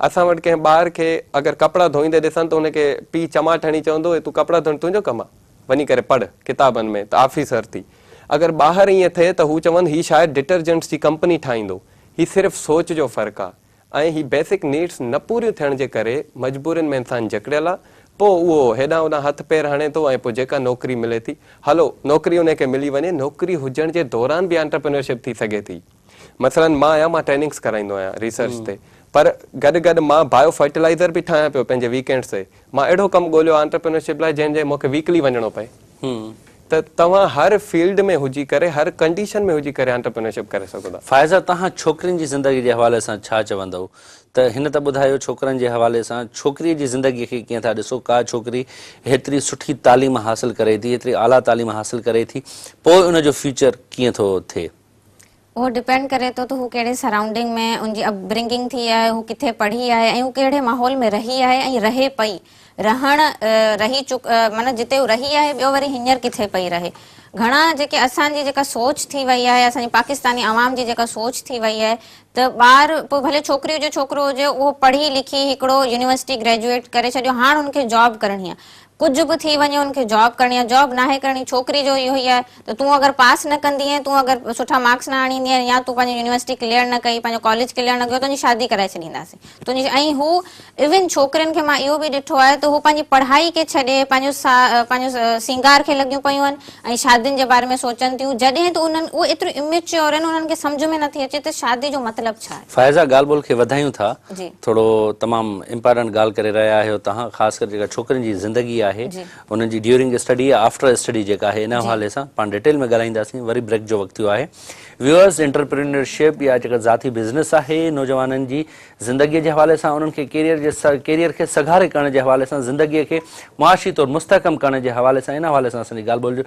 اسان وٽ ڪنهن ٻار کي اگر ڪپڙا ڌوئيندي ڏسن ته ان کي پيء چماٽ هڻي چوندو هي تون ڪپڙا ڌوئڻ تنهنجو ڪم آ وڃي ڪري پڙهه ڪتابن ۾ ته آفيسر ٿي. اگر ٻاهر ائين ٿئي ته هو چون هي شايد ڊٽرجنٽس جي ڪمپني ٺاهيندو. هي صرف سوچ جو فرق آ. ۽ هي بيسڪ نيڊس نه پوريون ٿيڻ جي ڪري مجبورين ۾ انسان جڪڙيل آ پوء اهو هيڏانهن هوڏانهن هٿ پير هڻي ٿو ۽ پوء جيڪا نوڪري ملي ٿي هلو نوڪري انهي کي ملي وڃي نوڪري هجڻ جي دوران به انٽرپرينيورشپ ٿي سگهي ٿي مثلا مان آهيان مان ٽريننگس ڪرائيندو آهيان ريسرچ تي پر گڏ گڏ مان بايو فرٽيلائزر به ٺاهيان پيو پنهنجي ويڪينڊس تي مان اهڙو ڪم ڳوليو آ انٽرپرينيورشپ لاء جنهن جي مونکي ويڪلي وڃڻو پئي ته توهان هر فيلڊ ۾ هجي ڪري هر ڪنڊيشن ۾ هجي ڪري انٽرپرينيورشپ ڪري سگهو ٿا. فائزه توهان ڇوڪرين جي زندگي جي حوالي سان ڇا چوندؤ ته هن ته ٻڌايو ڇوڪرن جي حوالي سان ڇوڪري جي زندگي کي ڪيئن ٿا ڏسو ڪا ڇوڪري هيتري سٺي تعليم حاصل ڪري ٿي هيتري اعليٰ تعليم حاصل ڪري ٿي پوء ان جو فيوچر ڪيئن ٿو ٿئي؟ اهو ڊپينڊ ڪري ٿو ته هو ڪهڙي سرائونڊنگ ۾ ان جي اپ برنگنگ ٿي آهي، هو ڪٿي پڙهي آهي ۽ هو ڪهڙي ماحول ۾ رهي آهي ۽ رهي پئي، رهڻ رهي چڪ معنيٰ جتي هو رهي آهي ٻيو وري هينئر ڪٿي پئي رهي. گهڻا جيڪي اسان جي جيڪا سوچ ٿي وئي آهي اسان جي پاڪستاني عوام جي جيڪا سوچ ٿي وئي آهي ته ٻار پوء ڀلي ڇوڪري هجي ڇوڪرو هجي اهو پڙهي لکي هڪڙو يونيورسٽي گريجوئيٽ ڪري ڇڏيو هاڻ ان کي جاب ڪرڻي آهي ڪجهه به ٿي وڃي ان کي جاب ڪرڻي آهي جاب ناهي ڪرڻي ڇوڪري جو اهو ئي آهي ته تون اگر پاس نه ڪندينء تون اگر سٺا مارڪس نه آڻيندينء يا تون پنهنجي يونيورسٽي ڪليئر نه ڪئي پنهنجو ڪاليج ڪليئر نه ڪيو تنهنجي شادي ڪرائي ڇڏينداسين تنهنجي ۽ هو ايون ڇوڪرين کي مان اهو به ڏٺو آهي ته هو پنهنجي پڙهائي کي ڇڏي پنهنجو پنهنجو سينگار کي لڳيون پيون آهن ۽ شادين جي باري ۾ سوچن ٿيون جڏهن ته انهن اهي ايتريون اميچيور آهن انهن کي سمجهه ۾ نٿي اچي ته شادي جو مطلب ڇا آهي. فائزه ڳالهه ٻولهه کي وڌايون ٿا. ٿورو تمام امپارٽنٽ ڳالهه ڪري رهيا آهيو توهان خاص ڪري جيڪا ڇوڪرين جي زندگي آهي انهن جي ڊيورنگ اسٽڊي يا آفٽر اسٽڊي جيڪا آهي ان حوالي سان پاڻ ڊيٽيل ۾ ڳالهائينداسين وري بريڪ جو وقت ٿيو آهي ويورز انٽرپرينيورشپ يا جيڪا ذاتي بزنس آهي نوجوانن جي زندگي جي حوالي سان انهن کي ڪيريئر جي ڪيريئر کي سگهاري ڪرڻ جي حوالي سان زندگي کي معاشي طور مستحڪم ڪرڻ جي حوالي سان ان حوالي سان اسان جي ڳالهه ٻولهه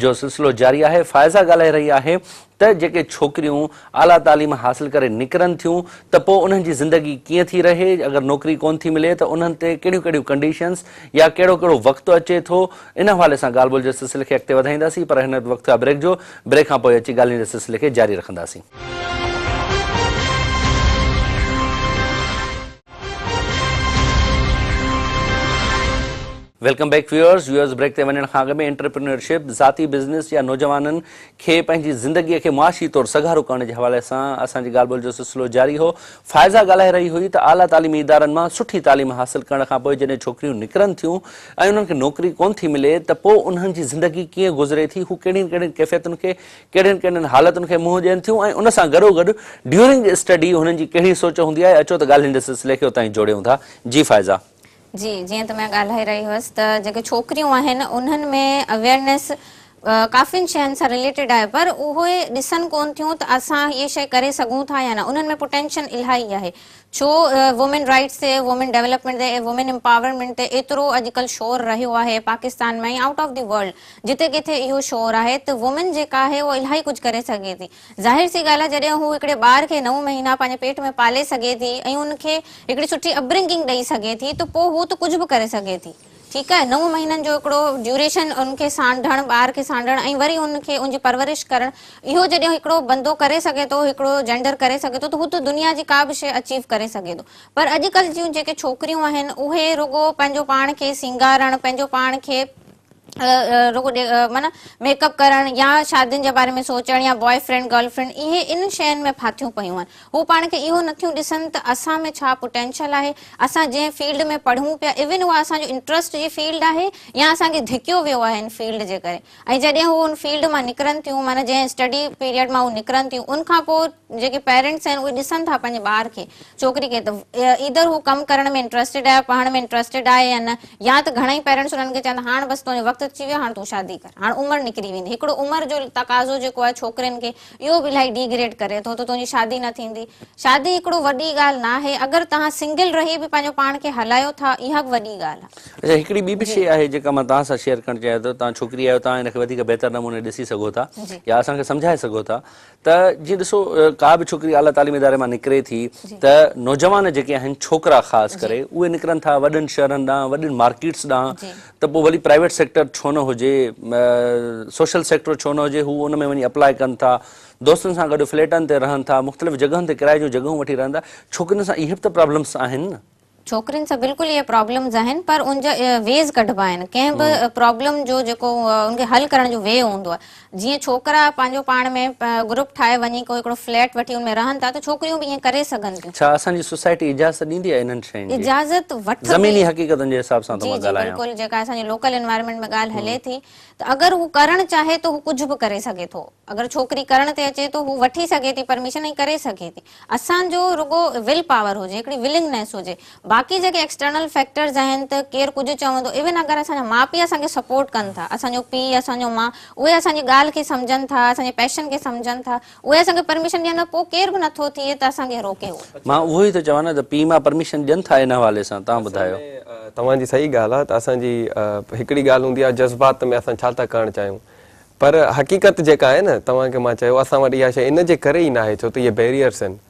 جو سلسلو جاري آهي، فائزه ڳالهائي رهي آهي ته جيڪي ڇوڪريون اعليٰ تعليم حاصل ڪري نڪرن ٿيون ته پوء انهن جي زندگي ڪيئن ٿي رهي، اگر نوڪري ڪونه ٿي ملي ته انهن تي ڪهڙيون ڪهڙيون ڪنڊيشنز يا ڪهڙو ڪهڙو وقت اچي ٿو، ان حوالي سان ڳالهه ٻولهه جي سلسلي کي اڳتي وڌائينداسين پر هن وقت ٿيو آهي بريڪ جو، بريڪ کان پوء اچي ڳالهين جي سلسلي کي جاري رکنداسين. Welcome back viewers, viewers break تي وڃڻ کان اڳ ۾ انٽرپرينيورشپ، ذاتي بزنس يا نوجوانن کي پنهنجي زندگي کي معاشي طور سگهارو ڪرڻ جي حوالي سان اسان جي ڳالهه ٻولهه جو سلسلو جاري هو. فائزه ڳالهائي رهي هئي ته اعليٰ تعليمي ادارن مان سٺي تعليم حاصل ڪرڻ کان پوء جڏهن ڇوڪريون نڪرن ٿيون ۽ انهن کي نوڪري ڪونه ٿي ملي ته پوء انهن جي زندگي ڪيئن گذري ٿي هو ڪهڙين ڪهڙين ڪيفيتن کي ڪهڙين ڪهڙين حالتن کي منهن ڏين ٿيون ۽ ان سان گڏوگڏ ڊيورنگ اسٽڊي هنن جي ڪهڙي سوچ هوندي آهي اچو ته ڳالهين جي سلسلي کي اتان ئي جوڙيون ٿا جي فائزه. جي جيئن ته مان ڳالهائي رهي هئس ته جيڪي ڇوڪريون آهن انهن ۾ اويئرنيس ڪافين شين سان رليٽيڊ آهي پر اهي ڏسن ڪون ٿيون ته اسان هيء شيء ڪري سگهون ٿا يا نه انهن ۾ پوٽينشل الاهي آهي ڇو وومين رائٽس تي وومين ڊيولپمينٽ تي وومين امپاورمينٽ تي ايترو اڄڪلهه شور رهيو آهي Pakistan ۾ ۽ out of the world جتي ڪٿي اهو شور آهي ته وومين جيڪا آهي اهو الاهي ڪجهه ڪري سگهي ٿي ظاهر سي ڳالهه آهي جڏهن هو هڪڙي ٻار کي نو مهينا پنهنجي پيٽ ۾ پالي سگهي ٿي ۽ ان کي هڪڙي سٺي اپبرنگنگ ڏئي سگهي ٿي ته پوء هو ته ڪجهه به ڪري سگهي ٿي ٺيڪ آهي نو مهينن جو هڪڙو ڊيوريشن ان کي سانڍڻ ٻار کي سانڍڻ ۽ وري ان کي ان جي پرورش ڪرڻ اهو جڏهن هڪڙو بندو ڪري سگهي ٿو هڪڙو جينڊر ڪري سگهي ٿو ته هو ته دنيا جي ڪا به شيء اچيو ڪري سگهي ٿو پر اڄڪلهه جون جيڪي ڇوڪريون آهن اهي رڳو پنهنجو پاڻ کي سينگارڻ پنهنجو پاڻ کي رڳو معنيٰ ميڪ اپ ڪرڻ يا شادين جي باري ۾ سوچڻ يا بواء فرينڊ گرل فرينڊ اهي ان شين ۾ ڦاٿيون پيون آهن هو پاڻ کي اهو نٿيون ڏسن ته اسان ۾ ڇا پوٽينشل آهي اسان جنهن فيلڊ ۾ پڙهون پيا ايون اها اسان جو انٽرسٽ جي فيلڊ آهي يا اسان کي ڌڪيو ويو آهي ان فيلڊ جي ڪري ۽ جڏهن هو ان فيلڊ مان نڪرن ٿيون معنيٰ جنهن اسٽڊي پيريڊ مان هو نڪرن ٿيون ان کان پوء جيڪي پيرنٽس آهن اهي ڏسن ٿا پنهنجي ٻار کي ڇوڪري کي ته ايدر هو ڪم ڪرڻ ۾ انٽرسٽيڊ آهي پڙهڻ ۾ انٽرسٽيڊ آهي يا نه يا ته گهڻا ئي پيرنٽس انهن کي چون ٿا هاڻ بس تنهنجو وقت اچي ويو آهي هاڻ تون شادي ڪر هاڻ عمر نڪري ويندي هڪڙو عمر جو تقاضو جيڪو آهي ڇوڪرين کي اهو به الاهي ڊيگريڊ ڪري ٿو ته تنهنجي شادي نه ٿيندي. شادي هڪڙو وڏي ڳالهه ناهي اگر توهان سنگل رهي به پنهنجو پاڻ کي هلايو ٿا اها به وڏي ڳالهه آهي. اڇا هڪڙي ٻي به شيء آهي جيڪا مان توهان سان شيئر ڪرڻ چاهيان ٿو توهان ڇوڪري آهيو توهان ان کي وڌيڪ بهتر نموني ڏسي سگهو ٿا يا اسان کي سمجهائي سگهو ٿا ته جيئن ڏسو ڪا به ڇوڪري اعليٰ تعليمي اداري مان نڪري ٿي ته نوجوان جيڪي آهن ڇوڪرا خاص ڪري اهي نڪرن ٿا وڏن شهرن ڏانهن وڏين مارڪيٽس ڏانهن ته پوء ڀلي پرائيويٽ سيڪٽر ڇو نه هجي سوشل سيڪٽر ڇو نه هجي هو ان ۾ وڃي اپلاء ڪن ٿا دوستن سان گڏ فليٽن تي رهن ٿا مختلف جڳهن تي ڪرائي جون جڳهون وٺي رهن ٿا ڇوڪرين سان اهي به ته پرابلمس آهن نه. ڇوڪرين سان بلڪل اهي پرابلمز آهن پر ان جا ويز ڪڍبا آهن ڪنهن به پرابلم جو جيڪو ان کي حل ڪرڻ جو وي هوندو آهي جيئن ڇوڪرا پنهنجو پاڻ ۾ گروپ ٺاهي وڃي ڪو هڪڙو فليٽ وٺي ان ۾ رهن ٿا ته ڇوڪريون به ائين ڪري سگهن ٿيون. ڇا اسان جي سوسائٽي اجازت ڏيندي آهي انهن شين جي؟ اجازت وٺبي. زميني حقيقتن جي حساب سان ٿو جي مان جي ڳالهايان. بلڪل جيڪا اسان جي لوڪل انوائرمينٽ ۾ ڳالهه هلي ٿي ته اگر هو ڪرڻ چاهي ته هو ڪجهه به ڪري سگهي ٿو اگر ڇوڪري ڪرڻ تي اچي ٿو هو وٺي سگهي ٿي پرميشن ۽ ڪري سگهي ٿي اسان جو رڳو will power هجي هڪڙي ولنگنيس هجي باقي جيڪي ايڪسٽرنل فيڪٽرز آهن ته ڪير ڪجهه چوندو ايون اگر اسان جا ماء پيء اسان کي سپورٽ ڪن ٿا اسان جو پيء اسان جو ماء اهي اسان جي ڳالهه کي سمجهن ٿا اسان جي پيشن کي سمجهن ٿا اهي اسان کي پرميشن ڏين ٿا پوء ڪير به نٿو ٿئي ته اسان کي روڪي اهو. مان اهو ئي ٿو چوان نه ته پيء ماء پرميشن ڏين ٿا ان حوالي سان توهان ٻڌايو. توهان جي صحيح ڳالهه آهي ته اسان جي هڪڙي ڳالهه هوندي آهي جذبات ۾ اسان ڇا ٿا ڪرڻ چاهيون پر حقيقت جيڪا آهي نه توهان کي مان چيو اسان وٽ اها شيء ان جي ڪري ئي ناهي ڇو ته اهي بيريئرس آهن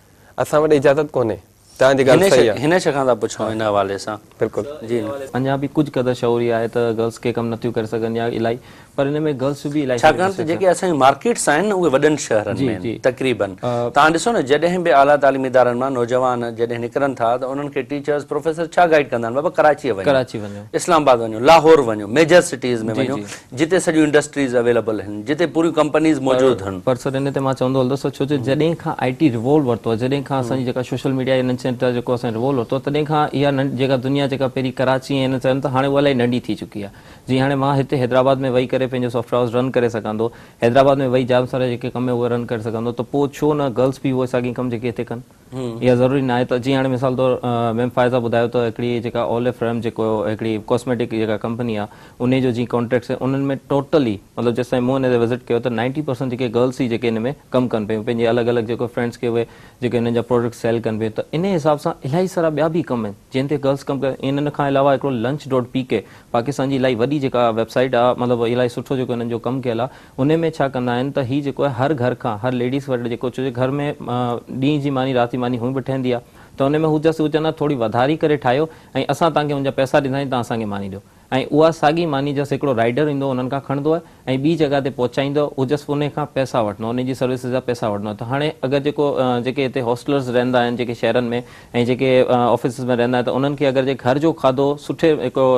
اسان وٽ اجازت ڪونهي توهان جي ڳالهه صحيح آهي. هن شيء کان ٿا پڇون ان حوالي سان. بلڪل. جي. اڃا به ڪجهه قدر شعور اهو آهي ته گرلس ڪي ڪم نٿيون ڪري سگهن يا الائي پر ان ۾ گرلس به الائي ڇاڪاڻ ته جيڪي اسان جون مارڪيٽس آهن نه اهي وڏن شهرن ۾ آهن تقريبن توهان ڏسو نه جڏهن به اعليٰ تعليمي ادارن مان نوجوان جڏهن نڪرن ٿا ته انهن کي ٽيچرس پروفيسر ڇا گائيڊ ڪندا آهن بابا ڪراچيء وڃو اسلام آباد وڃو لاهور وڃو ميجر سٽيز ۾ وڃو جتي سڄيون انڊسٽريز اويليبل هن، جتي پوريون ڪمپنيز موجود هن. پر سر ان تي مان چوندو هلندس ڇو جو جڏهن کان آئي ٽي ريوولو ورتو آهي جڏهن کان اسان جي جيڪا سوشل ميڊيا انهن شين تي جيڪو اسان ريوولو ورتو آهي تڏهن کان اها جيڪا دنيا جيڪا پهرين ڪراچي ۽ انهن شين ته هاڻي اها الائي ننڍي ٿي چڪي آهي جيئن هاڻي مان هتي حيدرآباد ۾ ويهي ڪري پنهنجو سافٽ ويئر هائوس رن ڪري سگهان ٿو حيدرآباد ۾ ويهي جام سارا جيڪي ڪم آهن اهي رن ڪري سگهان ٿو ته پوء ڇو نه گرلس به اهي ساڳي ڪم جيڪي هتي ڪن. اها ضروري ناهي ته جيئن هاڻي مثال طور ميم فائزه ٻڌايو ته هڪڙي جيڪا اوليفريم جيڪو هڪڙي ڪاسميٽڪ جيڪا ڪمپني آهي انهي جو جيئن ڪانٽريڪٽس آهن انهن ۾ ٽوٽلي مطلب جيستائين مون ان تي وزٽ ڪيو ته نائنٽي پرسنٽ جيڪي گرلس ئي جيڪي ان ۾ ڪم ڪن پيون پنهنجي الڳ الڳ جيڪو فرينڊس کي اهي جيڪي انهن جا پروڊڪٽس سيل ڪن پيون ته انهي حساب سان الاهي سارا ٻيا به ڪم آهن جنهن تي گرلس ڪم ڪن انهن کان علاوه هڪڙو لنچ ڊاٽ پي ڪي پاڪستان جي الاهي وڏي جيڪا ويب سائيٽ آهي مطلب الاهي سٺو جيڪو انهن جو ڪم ڪيل آهي انهي ۾ ڇا ڪندا آهن ته هي جيڪو آهي هر گهر کان هر ليڊيز وٽ جيڪو ڇو جو گهر ۾ ڏينهن جي ماني رات جي ماني هونئن به ٺهندي آهي ته انهي ۾ هو جسٽ هو چوندا آهن ٿوري وڌاري ڪري ٺاهيو ۽ اسان توهان کي ان جا پئسا ڏينداسين توهان اسان کي ماني ڏيو ۽ اها ساڳي ماني جسٽ هڪڙو رائيڊر ايندو انهن کان کڻندو آهي ۽ ٻي جڳهه تي پهچائيندو آهي هو جسٽ انهي کان پئسا وٺندو آهي انهي جي سروسز جا پئسا وٺندو آهي ته هاڻي اگر جيڪو جيڪي هتي هاسٽلرز رهندا آهن جيڪي شهرن ۾ ۽ جيڪي آفيسز ۾ رهندا آهن ته انهن کي اگر جي گهر جو کاڌو سٺي هڪڙو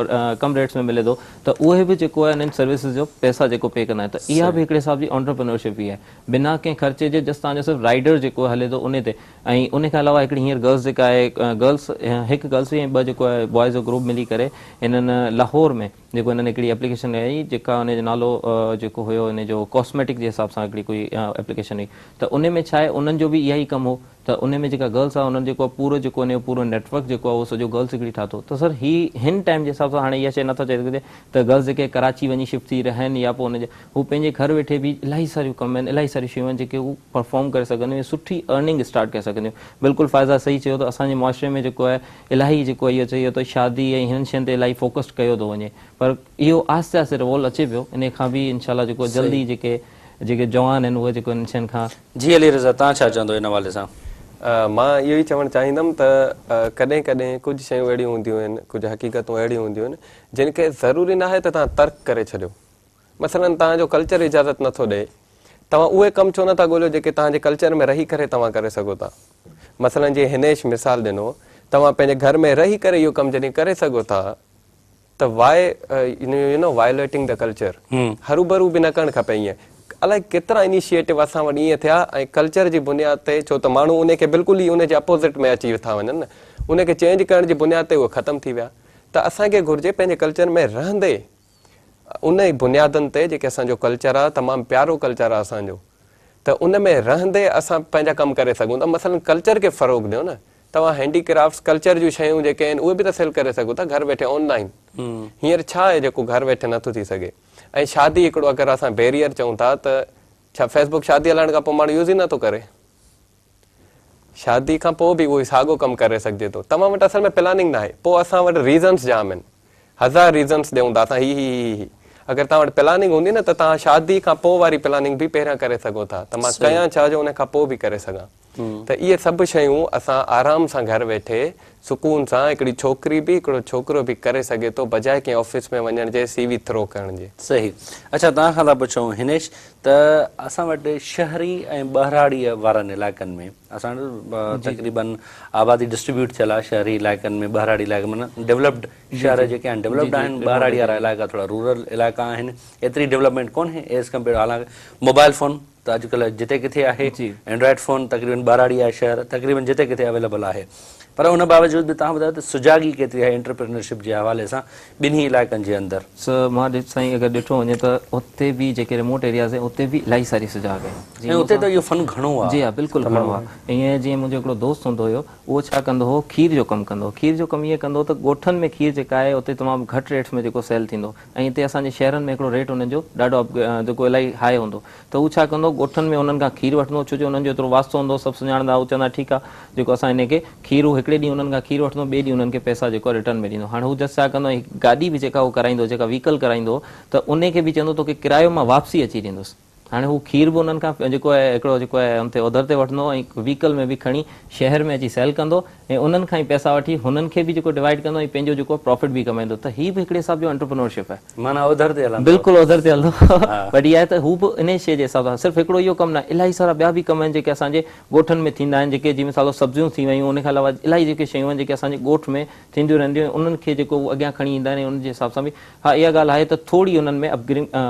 ڪم ريٽس ۾ ملي ٿو ته اهي به جيڪو آهي انهن سروسز جو پئسا جيڪو پي ڪندا آهن ته اها به هڪڙي حساب جي انٽرپرينورشپ ئي آهي بنا ڪنهن خرچي جي جسٽ توهان جو صرف رائيڊر جيڪو هلي ٿو انهي تي ۽ انهي کان علاوه هڪڙي هينئر گرلس جيڪا آهي گرلس هڪ گرلس هئي ۽ ٻه جيڪو آهي بوائز جو گروپ ملي ڪري هنن لاهور ۾ جيڪو هنن هڪڙي ايپليڪيشن ٺاهي جيڪا انهي جو نالو جيڪو هيو انهي جو ڪاسميٽڪ جي حساب سان هڪڙي ڪوئي ايپليڪيشن هئي ته انهي ۾ ڇا آهي انهن جو به اها ئي ڪم هو ته انهي ۾ جيڪا گرلس آ انهن جيڪو آ پورو جيڪو انهي جو پورو نيٽ ورڪ جيڪو آ اهو سڄو گرلس هڪڙي ٺاتو ته سر هي هن ٽائيم جي حساب سان هاڻي اها شيء نٿا چئي سگهجي ته گرلس جيڪي ڪراچي وڃي شفٽ ٿي رهن يا پوء ان جي هو پنهنجي گهر ويٺي به الاهي ساريون ڪم آهن الاهي ساريون شيون آهن جيڪي هو پرفارم ڪري سگهنديون ۽ سٺي ارننگ اسٽارٽ ڪري سگهنديون بلڪل فائزه صحيح چيو ته اسان جي معاشري ۾ جيڪو آهي الاهي جيڪو اهو چيو ته شادي ۽ هنن شين تي الاهي فوڪسڊ ڪيو ٿو وڃي پر اهو آهستي آهستي ريوولو اچي پيو انهي کان به انشاء الله جيڪو جلدي جيڪي جيڪي جوان آهن اهي جيڪو انهن شين کان. جي علي رضا توهان ڇا چوندو ان حوالي سان؟ مان اهو ئي چوڻ چاهيندم ته ڪڏهن ڪڏهن ڪجهه شيون اهڙيون هونديون آهن، ڪجهه حقيقتون اهڙيون هونديون آهن جن کي ضروري ناهي ته توهان ترڪ ڪري ڇڏيو. مثلاً توهان جو ڪلچر اجازت نٿو ڏئي، توهان اهي ڪم ڇو نٿا ڳوليو جيڪي توهان جي ڪلچر ۾ رهي ڪري توهان ڪري سگهو ٿا. مثلاً جيئن هنيش مثال ڏنو، توهان پنهنجي گهر ۾ رهي ڪري اهو ڪم جڏهن ڪري سگهو ٿا ته why you know violating the culture هروڀرو به نه ڪرڻ کپي ائين الائي ڪيترا انيشيٽو اسان وٽ ائين ٿيا ۽ ڪلچر جي بنياد تي ڇو ته ماڻهو ان کي بلڪل ئي ان جي اپوزٽ ۾ اچي ٿا وڃن نه ان کي چينج ڪرڻ جي بنياد تي اهي ختم ٿي ويا ته اسان کي گهرجي پنهنجي ڪلچر ۾ رهندي ان ئي بنيادن تي جيڪي اسان جو ڪلچر آهي تمام پيارو ڪلچر آهي اسان جو ته ان ۾ رهندي اسان پنهنجا ڪم ڪري سگهون ٿا مثلا ڪلچر کي فروغ ڏيو نه توهان هينڊي ڪرافٽس ڪلچر جون شيون جيڪي آهن اهي به ته سيل ڪري سگهو ٿا گهر ويٺي آن لائن. هينئر ڇا آهي جيڪو گهر ويٺي نٿو ٿي سگهي؟ ۽ شادي هڪڙو اگر اسان بيريئر چئون ٿا ته ڇا فيس بڪ شادي هلائڻ کان پوء ماڻهو يوز ئي نٿو ڪري؟ شادي کان پوء به اهو ئي ساڳو ڪم ڪري سگهجي ٿو. توهان وٽ اصل ۾ پلاننگ ناهي. پوء اسان وٽ ريزنس جام آهن. هزار ريزنس ڏيون ٿا اسان هي هي هي هي. اگر توهان وٽ پلاننگ هوندي نه ته توهان شادي کان پوء واري پلاننگ به پهريان ڪري سگهو ٿا ته مان ڪيان ڇا جو ان کان پوء به ڪري سگهان. ته اهي سڀ شيون اسان آرام سان گهر ويٺي سڪون سان هڪڙي ڇوڪري به هڪڙو ڇوڪرو به ڪري سگهي ٿو بجاء ڪنهن آفيس ۾ وڃڻ جي سي وي ٿرو ڪرڻ جي. صحيح. اڇا توهان کان ٿا پڇون هنيش ته اسان وٽ شهري ۽ ٻهراڙيء وارن علائقن ۾ اسان وٽ تقريبن آبادي ڊسٽريبيوٽ ٿيل آهي شهري علائقن ۾ ٻهراڙي علائقن ۾ معنيٰ ڊولپڊ شهر جيڪي آهن ڊولپڊ آهن ٻهراڙي وارا علائقا ٿورا رورل علائقا آهن ايتري ڊولپمينٽ ڪونهي ايز ڪمپيئر حالانڪه موبائل فون ته اڄڪلهه جتي ڪٿي آهي اينڊرائيڊ فون تقريبن ٻهراڙي يا شهر تقريبن جتي ڪٿي اويليبل آهي پر ان باوجود به توهان ٻڌايو ته سجاڳي ڪيتري آهي انٽرپرينرشپ جي حوالي سان ٻنهي علائقن جي اندر. سر مان سائين اگر ڏٺو وڃي ته اتي به جيڪي ريموٽ ايرياز آهن اتي به الاهي ساري سجاڳ آهي ۽ اتي ته اهو فن گهڻو آهي. جي ها بلڪل گهڻو آهي ائين جيئن منهنجو هڪڙو دوست هوندو هيو اهو ڇا ڪندو هو کير جو ڪم ڪندو هو کير جو ڪم ائين ڪندو هو ته ڳوٺن ۾ کير جيڪا آهي اتي تمام گهٽ ريٽس ۾ جيڪو سيل ٿيندو ۽ هتي اسان جي شهرن ۾ هڪڙو ريٽ انهن جو ڏاڍو جيڪو الاهي هاء هوندو ته هو ڇا ڪندو ڳوٺن ۾ انهن کان کير وٺندو ڇو جو انهن جو ايترو واسطو هوندو سڀ سڃاڻندا هو چوندا ٺيڪ آ جيڪو اسان انهي کي کير هو هڪڙي ڏينهن انهن کان کير وٺندو ٻئي ڏينهن انهن کي پئسا جيڪو ريٽرن ۾ ڏيندو هاڻي هو جسٽ ڇا ڪندو ۽ گاڏي به جيڪا هو ڪرائيندو جيڪا وهيڪل ڪرائيندو ته انهي کي به چوندو توکي ڪرايو مان واپسي اچي ڏيندس. هاڻي هو کير به انهن کان جيڪو آهي هڪڙو جيڪو آهي ان تي اوڌر تي وٺندو ۽ وهيڪل ۾ به کڻي شهر ۾ اچي سيل ڪندو ۽ انهن کان ئي پئسا وٺي هنن کي به جيڪو ڊوائيڊ ڪندو ۽ پنهنجو جيڪو پرافٽ به ڪمائيندو ته هي به هڪڙي حساب جو انٽرپرينورشپ آهي. معنيٰ اوڌر تي هلندو. بلڪل اوڌر تي هلندو بٽ اها آهي ته هو به انهي شيء جي حساب سان صرف هڪڙو اهو ڪم نه الاهي سارا ٻيا به ڪم آهن جيڪي اسان جي ڳوٺن ۾ ٿيندا آهن جيڪي جي مثال سبزيون ٿي ويون ان کان علاوه الاهي جيڪي شيون آهن جيڪي اسان جي ڳوٺ ۾ ٿينديون رهنديون آهن انهن کي جيڪو هو اڳيان کڻي ايندا آهن ۽ انهن جي حساب سان به ها اها ڳالهه آهي ته ٿوري انهن ۾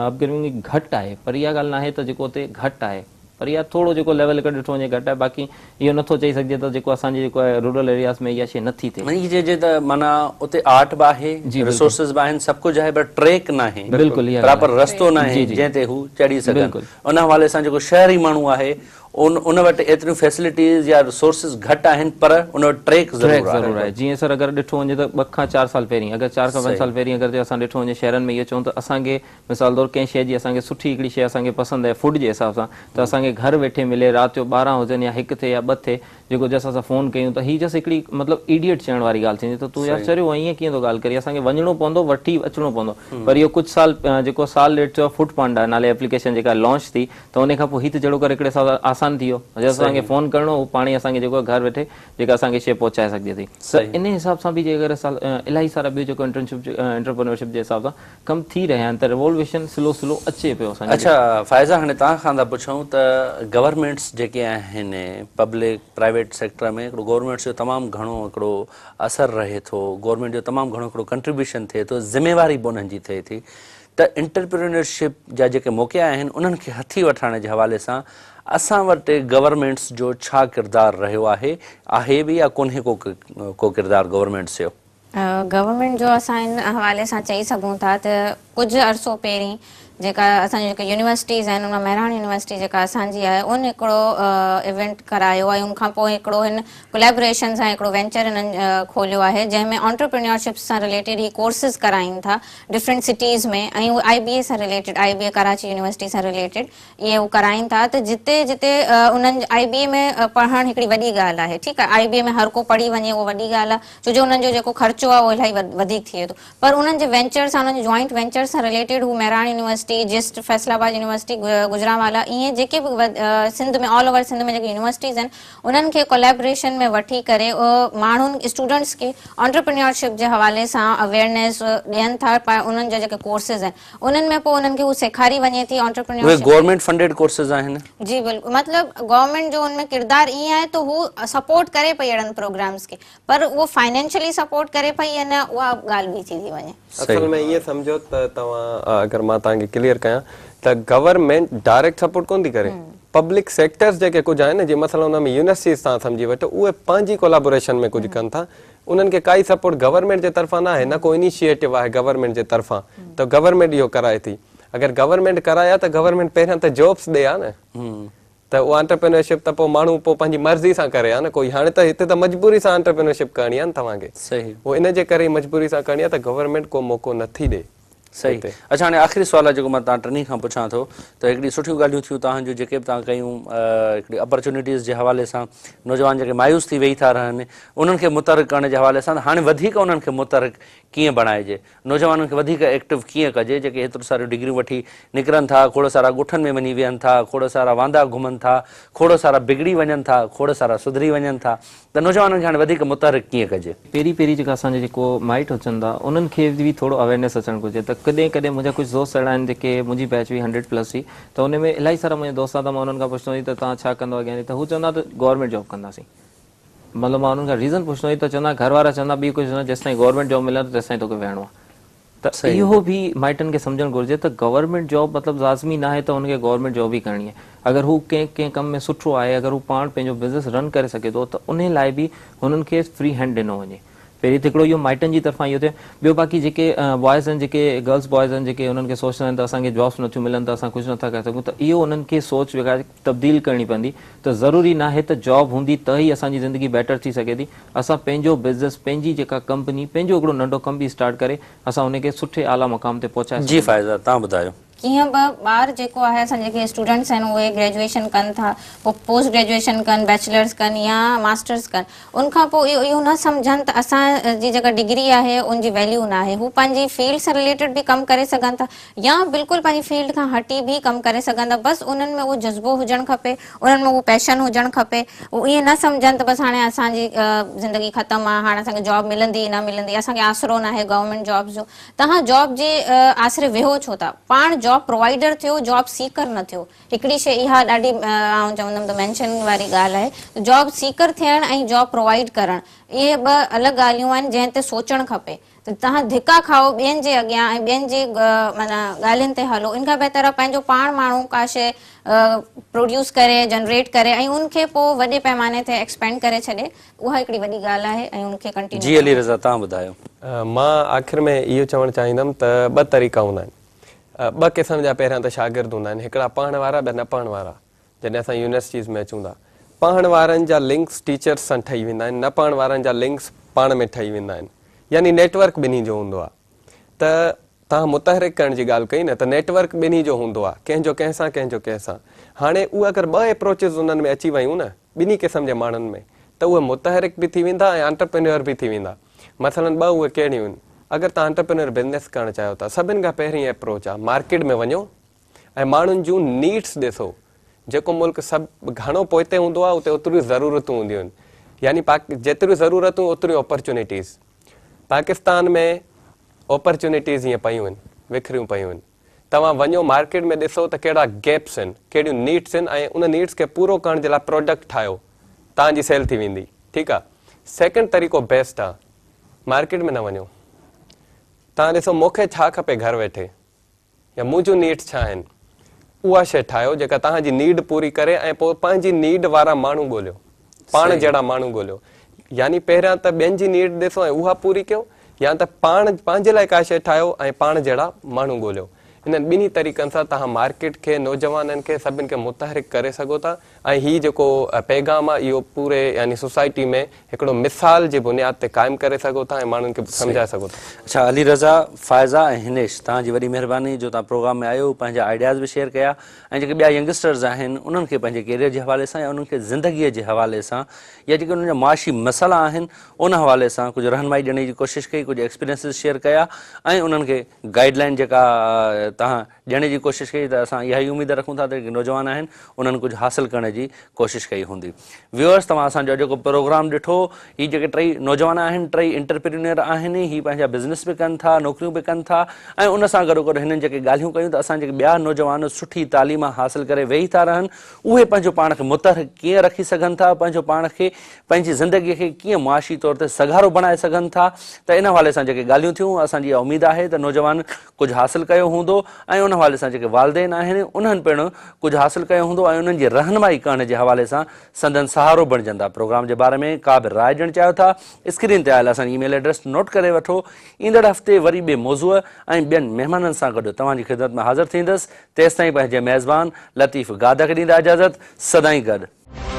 اپگرينگ گهٽ آهي پر اها ڳالهه ناهي ته جيڪو اتي گهٽ آهي پر اها ٿورو جيڪو ليول هڪ ڏٺو وڃي گهٽ آهي باقي اهو نٿو چئي سگهجي ته جيڪو اسان جي جيڪو آهي رورل ايرياز ۾ اها شيء نٿي ٿئي. ائين چئجي ته معنيٰ اتي آرٽ به آهي ريسورسز به آهن سڀ ڪجهه آهي پر ٽريڪ ناهي بلڪل اها پراپر رستو ناهي جنهن تي هو چڙهي سگهن ان حوالي سان جيڪو شهري ماڻهو آهي ان ان وٽ ايتريون فيسلٽيز يا ريسورسز گهٽ آهن پر ان وٽ ٽريڪ ضرور ٽريڪ ضرور آهي جيئن سر اگر ڏٺو وڃي ته ٻه کان چار سال پهرين اگر چار کان پنج سال پهرين اگر جي اسان ڏٺو وڃي شهرن ۾ اهو چئون ته اسان کي مثال طور ڪنهن شيء جي اسان کي سٺي هڪڙي شيء اسان کي پسند آهي فوڊ جي حساب سان ته اسان کي گهر ويٺي ملي رات جو 12 هجن يا هڪ ٿئي يا ٻه ٿئي جيڪو جس اسان فون ڪيون ته هي جس هڪڙي مطلب ايڊيٽ چئڻ واري ڳالهه ٿيندي ته تون يار چريو آهين ائين ڪيئن ٿو ڳالهه ڪرين اسان کي وڃڻو پوندو وٺي اچڻو پوندو پر اهو ڪجهه سال جيڪو سال ڏيڍ ٿيو آهي فوڊ پانڊا نالي ايپليڪيشن جيڪا لانچ ٿي ته انهي کان پوء هي ته جهڙوڪر هڪڙي حساب سان آسان ٿي ويو جس اسان کي فون ڪرڻو هو پاڻ ئي اسان کي جيڪو گهر ويٺي جيڪا اسان کي شيء پهچائي سگهجي ٿي ته انهي حساب سان به جيڪر الاهي سارا ٻيو جيڪو انٽرنشپ انٽرپرينورشپ جي حساب سان ڪم ٿي رهيا آهن ته ريوولوشن سلو سلو اچي پيو اسان جي اڇا فائزه هاڻي توهان کان ٿا پڇون ته گورنمينٽس جيڪي آهن پبلڪ پرائيويٽ سيڪٽر ۾ هڪڙو گورنمينٽس جو تمام گهڻو هڪڙو اثر رهي ٿو گورنمينٽ جو تمام گهڻو هڪڙو ڪنٽريبيوشن ٿئي ٿو ذميواري به انهن جي ٿئي ٿي ته انٽرپرينيورشپ جا جيڪي موقعا آهن انهن کي هٿي وٺرائڻ جي حوالي سان اسان وٽ گورنمينٽس جو ڇا ڪردار رهيو آهي، آهي به يا ڪونهي ڪو ڪو ڪردار گورنمينٽس جو؟ گورنمينٽ جو اسان ان حوالي سان چئي سگهون ٿا ته ڪجهه عرصو پهرين جيڪا اسان جون جيڪي يونيورسٽيز آهن ان مان مهراڻ يونيورسٽي جيڪا اسان جي آهي ان هڪڙو ايونٽ ڪرايو ۽ ان کان پوء هڪڙو هن ڪوليبريشن سان هڪڙو وينچر هنن کوليو آهي جنهن ۾ انٽرپرينيورشپ سان رليٽيڊ هي ڪورسز ڪرائين ٿا ڊفرنٽ سٽيز ۾ ۽ اهي آئي بي اي سان related I B A Karachi university سان رليٽيڊ اهي هو ڪرائين ٿا ته جتي جتي انهن آئي بي اي ۾ پڙهڻ هڪڙي وڏي ڳالهه آهي ٺيڪ آهي آئي بي اي ۾ هر ڪو پڙهي وڃي اهو وڏي ڳالهه آهي ڇو جو انهن جو جيڪو خرچو آهي اهو الاهي وڌيڪ ٿئي ٿو پر انهن جي وينچر سان انهن جي جوائنٽ وينچر سان رليٽيڊ هو Mehran university JUST Faisalabad university Gujranwala ائين جيڪي به سنڌ ۾ آل اوور سنڌ ۾ جيڪي يونيورسٽيز آهن انهن کي ڪوليبريشن ۾ وٺي ڪري ماڻهن اسٽوڊنٽس کي انٽرپرينيورشپ جي حوالي سان اويئرنيس ڏين ٿا پر انهن جا جيڪي ڪورسز آهن انهن ۾ پوء انهن کي هو سيکاري وڃي ٿي اهي انٽرپرينيورشپ. گورنمينٽ فنڊيڊ ڪورسز آهن؟ جي بلڪل مطلب گورنمينٽ جو ان ۾ ڪردار ائين آهي ته هو سپورٽ ڪري پئي اهڙن پروگرامز کي پر اهو فائنينشلي سپورٽ ڪري پئي يا نه اها ڳالهه ٻي ٿي ٿي وڃي. اصل ۾ ائين سمجهو ته توهان اگر مان توهان کي ڪليئر ڪيان ته گورنمينٽ ڊائريڪٽ سپورٽ ڪونه ٿي ڪري پبلڪ سيڪٽرز جيڪي ڪجهه آهن نه جيئن مثلا ان ۾ يونيورسٽيز توهان سمجهي وٺو اهي پنهنجي ڪولابوريشن ۾ ڪجهه ڪن ٿا انهن کي ڪائي سپورٽ گورنمينٽ جي طرفان نه آهي نه ڪو انيشيئيٽو آهي گورنمينٽ جي طرفان ته گورنمينٽ اهو ڪرائي ٿي اگر گورنمينٽ ڪرائي ها ته گورنمينٽ پهريان ته جابس ڏي ها نه. ته اها انٽرپرينيورشپ ته پوء ماڻهو پوء پنهنجي مرضي سان ڪري ها نه ڪوئي هاڻي ته هتي ته مجبوري سان انٽرپرينيورشپ ڪرڻي آهي نه توهان کي صحيح. اهو ان جي ڪري ئي مجبوري سان ڪرڻي آهي ته گورنمينٽ ڪو موقعو نه ٿي ڏي صحيح هتي. اڇا هاڻي آخري سوال آهي جيڪو مان توهان ٽنهي کان پڇان ٿو ته هڪڙي سٺيون ڳالهيون ٿيون توهان جون جيڪي به توهان ڪيون هڪڙي اپرچونيٽيز جي حوالي سان نوجوان جيڪي مايوس ٿي ويهي ٿا رهن انهن کي متحرڪ ڪرڻ جي حوالي سان ته هاڻي وڌيڪ انهن کي متحرڪ ڪيئن بڻائجي نوجوانن کي وڌيڪ ايڪٽو ڪيئن ڪجي جيڪي هيترو ساريون ڊگريون وٺي نڪرن ٿا، کوڙ سارا ڳوٺن ۾ وڃي ويهن ٿا، کوڙ سارا واندا گهمن ٿا، کوڙ سارا بگڙي وڃن ٿا، کوڙ سارا سڌري وڃن ٿا ته نوجوانن کي هاڻي وڌيڪ متحرڪ ڪيئن ڪجي؟ پهرين پهرين جيڪا اسان جا جيڪو مائٽ هجن ٿا انهن کي به ٿورو اويرنيس اچڻ گهرجي ته ڪڏهن ڪڏهن منهنجا ڪجهه دوست اهڙا آهن جيڪي منهنجي بيچ هئي هنڊريڊ پلس جي ته ان ۾ الاهي سارا منهنجا دوست آهن ته مان انهن کان پڇندو هيس ته توهان ڇا ڪندو اڳيان ته هو چوندا ته گورنمينٽ جاب ڪنداسين. مطلب مان انهن کان ريزن پڇندو هيس ته چوندا گهر وارا چوندا ٻي ڪجهه نه جيستائين گورنمينٽ جاب ملي نه تيستائين توکي ويهڻو آهي ته اهو به مائٽن کي سمجهڻ گهرجي ته گورنمينٽ جاب مطلب لازمي ناهي ته ان کي گورنمينٽ جاب ئي ڪرڻي آهي اگر هو ڪنهن ڪنهن ڪم ۾ سٺو آهي اگر هو پاڻ پنهنجو بزنس رن ڪري سگهي ٿو ته انهي لاء به هنن کي فري هينڊ ڏنو وڃي پهرين ته هڪڙو اهو مائٽن جي طرفان اهو ٿئي ٻيو باقي جيڪي بوائز آهن جيڪي گرلس بوائز آهن جيڪي انهن کي سوچندا آهن ته اسان کي جابس نٿيون ملن ته اسان ڪجهه نٿا ڪري سگهون ته اهو انهن کي سوچ جيڪا تبديل ڪرڻي پوندي ته ضروري ناهي ته جاب هوندي ته ئي اسان جي زندگي بيٽر ٿي سگهي ٿي اسان پنهنجو بزنس پنهنجي جيڪا ڪمپني پنهنجو هڪڙو ننڍو ڪم به اسٽارٽ ڪري اسان ان کي سٺي اعليٰ مقام تي پهچائي جي سگهون ٿا. فائزه توهان ٻڌايو. ڪيئن به ٻار جيڪو آهي اسان جيڪي اسٽوڊنٽس آهن اهي گريجوئيشن ڪن ٿا پوء پوسٽ گريجوئيشن ڪن بيچلرس ڪن يا ماسٽرس ڪن ان کان پوء اهو اهو نه سمجهن ته اسان جي جيڪا ڊگري آهي ان جي ويليو ناهي هو پنهنجي فيلڊ سان رليٽيڊ به ڪم ڪري سگهن ٿا يا بلڪل پنهنجي فيلڊ کان هٽي به ڪم ڪري سگهن ٿا بس انهن ۾ اهو جذبو هجڻ کپي انهن ۾ اهو پيشن هجڻ کپي هو ائين نه سمجهن ته بس هاڻي اسان جي زندگي ختم آهي هاڻي اسان کي جاب ملندي نه ملندي اسان کي آسرو ناهي گورنمينٽ جابس جو توهان جاب جي آسري ويهو ڇو ٿا؟ پاڻ جاب پرووائيڊر ٿيو، جاب سيڪر نه ٿيو. هڪڙي شيء اها ڏاڍي آئون چوندم ته مينشن واري ڳالهه آهي ته جاب سيڪر ٿيڻ ۽ جاب پرووائيڊ ڪرڻ اهي ٻه الڳ ڳالهيون آهن جنهن تي سوچڻ کپي ته توهان ڌڪا کائو ٻين جي اڳيان ۽ ٻين جي معنيٰ ڳالهين تي هلو ان کان بهتر آهي پنهنجو پاڻ ماڻهو ڪا شيء پروڊيوس ڪري جنريٽ ڪري ۽ ان کي پوء وڏي پيماني تي ايڪسپينڊ ڪري ڇڏي اها هڪڙي وڏي ڳالهه آهي ۽ ان کي ڪنٽينيو جي علي رضا توهان ٻڌايو. مان آخر ۾ اهو چوڻ چاهيندم ته ٻه طريقا هوندا آهن. ٻه قسم جا پهريان ته شاگرد هوندا آهن، هڪڙا پڙهڻ وارا ٻيا نه پڙهڻ وارا. جڏهن اسان يونيورسٽيز ۾ اچون ٿا. پڙهڻ وارن جا لنڪس ٽيچرس سان ٺهي ويندا آهن، نه پڙهڻ وارن جا لنڪس پاڻ ۾ ٺهي ويندا آهن. يعني نيٽ ورڪ ٻنهي جو هوندو آهي. ته توهان متحرڪ ڪرڻ جي ڳالهه ڪئي نه ته نيٽ ورڪ ٻنهي جو هوندو آهي، ڪنهن جو ڪنهن سان ڪنهن جو ڪنهن سان. هاڻي اهي اگر ٻه ايپروچز انهن ۾ اچي ويون نه ٻنهي قسم جي ماڻهن ۾ ته اهي متحرڪ به ٿي ويندا ۽ انٽرپرينيور به ٿي ويندا. مثلاً ٻه اهي ڪهڙيون آهن؟ اگر توهان انٽرپرينيور بزنس ڪرڻ چاهيو ٿا سڀن کان پهرين ايپروچ آهي مارڪيٽ ۾ وڃو ۽ ماڻهن جون نيڊس ڏسو. جيڪو ملڪ سڀ گهڻو پوئتي هوندو آهي اتي اوتريون ضرورتون هونديون آهن يعني جيتريون ضرورتون اوتريون اپرچونيٽيز. پاڪستان ۾ اپرچونيٽيز ائين پيون آهن، وکريون پيون آهن. توهان وڃو مارڪيٽ ۾ ڏسو ته ڪهڙا گيپس آهن، ڪهڙيون نيڊس آهن ۽ ان نيڊس کي پورو ڪرڻ جي لاء پراڊڪٽ ٺاهيو، توهان جي سيل ٿي ويندي. ٺيڪ آ. سيڪنڊ طريقو بيسٽ آ، مارڪيٽ ۾ نه وڃو. توهان ڏسو مون کي ڇا کپي گهر ويٺي. يا منهنجون نيڊس ڇا آهن؟ اها شيء ٺاهيو جيڪا توهان جي نيڊ پوري ڪري ۽ پوء پنهنجي نيڊ وارا ماڻهو ڳوليو. پاڻ جهڙا ماڻهو ڳوليو. يعني پهريان ته ٻين جي نيڊ ڏسو ۽ اها پوري ڪيو يا ته پاڻ پنهنجي لاء ڪا شيء ٺاهيو ۽ پاڻ جهڙا ماڻهو ڳوليو. انهن ٻنهي طريقن سان توهان مارڪيٽ کي، نوجوانن کي، سڀن کي متحرڪ ڪري سگهو ٿا ۽ هي جيڪو پيغام آهي اهو پوري يعني سوسائٽي ۾ هڪڙو مثال جي بنياد تي قائم ڪري سگهو ٿا ۽ ماڻهن کي سمجهائي سگهو ٿا. اڇا علي رضا، فائزه ۽ هنيش توهان جي وڏي مهرباني جو توهان پروگرام ۾ آيو پنهنجا آئيڊياز به شيئر ڪيا ۽ جيڪي ٻيا ينگسٽرز آهن انهن کي پنهنجي ڪيريئر جي حوالي سان يا انهن کي زندگي جي حوالي سان يا جيڪي انهن جا معاشي مسئلا آهن ان حوالي سان ڪجهه رهنمائي ڏيڻ جي ڪوشش ڪئي ڪجهه ايڪسپيرينسز شيئر ڪيا ۽ انهن کي گائيڊ لائين جيڪا توهان ڏيڻ جي ڪوشش ڪئي ته اسان اها ئي اميد رکون ٿا ته جيڪي نوجوان آهن انهن ڪجهه حاصل ڪرڻ جي ڪوشش ڪئي هوندي. ويوئرس توهان اسان جو اڄوڪو پروگرام ڏٺو هي جيڪي ٽئي نوجوان آهن ٽئي انٽرپرينيئر آهن هي پنهنجا بزنس به ڪن ٿا نوڪريون به ڪن ٿا ۽ ان سان گڏوگڏ هنن جيڪي ڳالهيون ڪيون ته اسان جيڪي ٻيا نوجوان سٺي تعليم حاصل ڪري ويهي ٿا رهن اهي پنهنجو پاڻ کي متحرڪ ڪيئن رکي سگهن ٿا پنهنجو پاڻ کي پنهنجي زندگي کي ڪيئن معاشي طور تي سگهارو بڻائي سگهن ٿا ته ان حوالي سان جيڪي ڳالهيون ٿيون اسان جي اها اميد آهي ته نوجوان ڪجهه حاصل ڪيو هوندو. ۽ ان حوالي سان جيڪي والدين آهن انهن پڻ ڪجهه حاصل ڪيو هوندو ۽ انهن جي رهنمائي ڪرڻ جي حوالي سان سندن سهارو بڻجندا. پروگرام جي باري ۾ ڪا به راء ڏيڻ چاهيو ٿا اسڪرين تي آيل اسان جي اي ميل ايڊريس نوٽ ڪري وٺو. ايندڙ هفتي وري ٻئي موضوع ۽ ٻين مهمانن سان گڏ توهان جي خدمت ۾ حاضر ٿيندس. تيستائين پنهنجي ميزبان لطيف گاد کي ڏيندا اجازت. سدائين گڏ.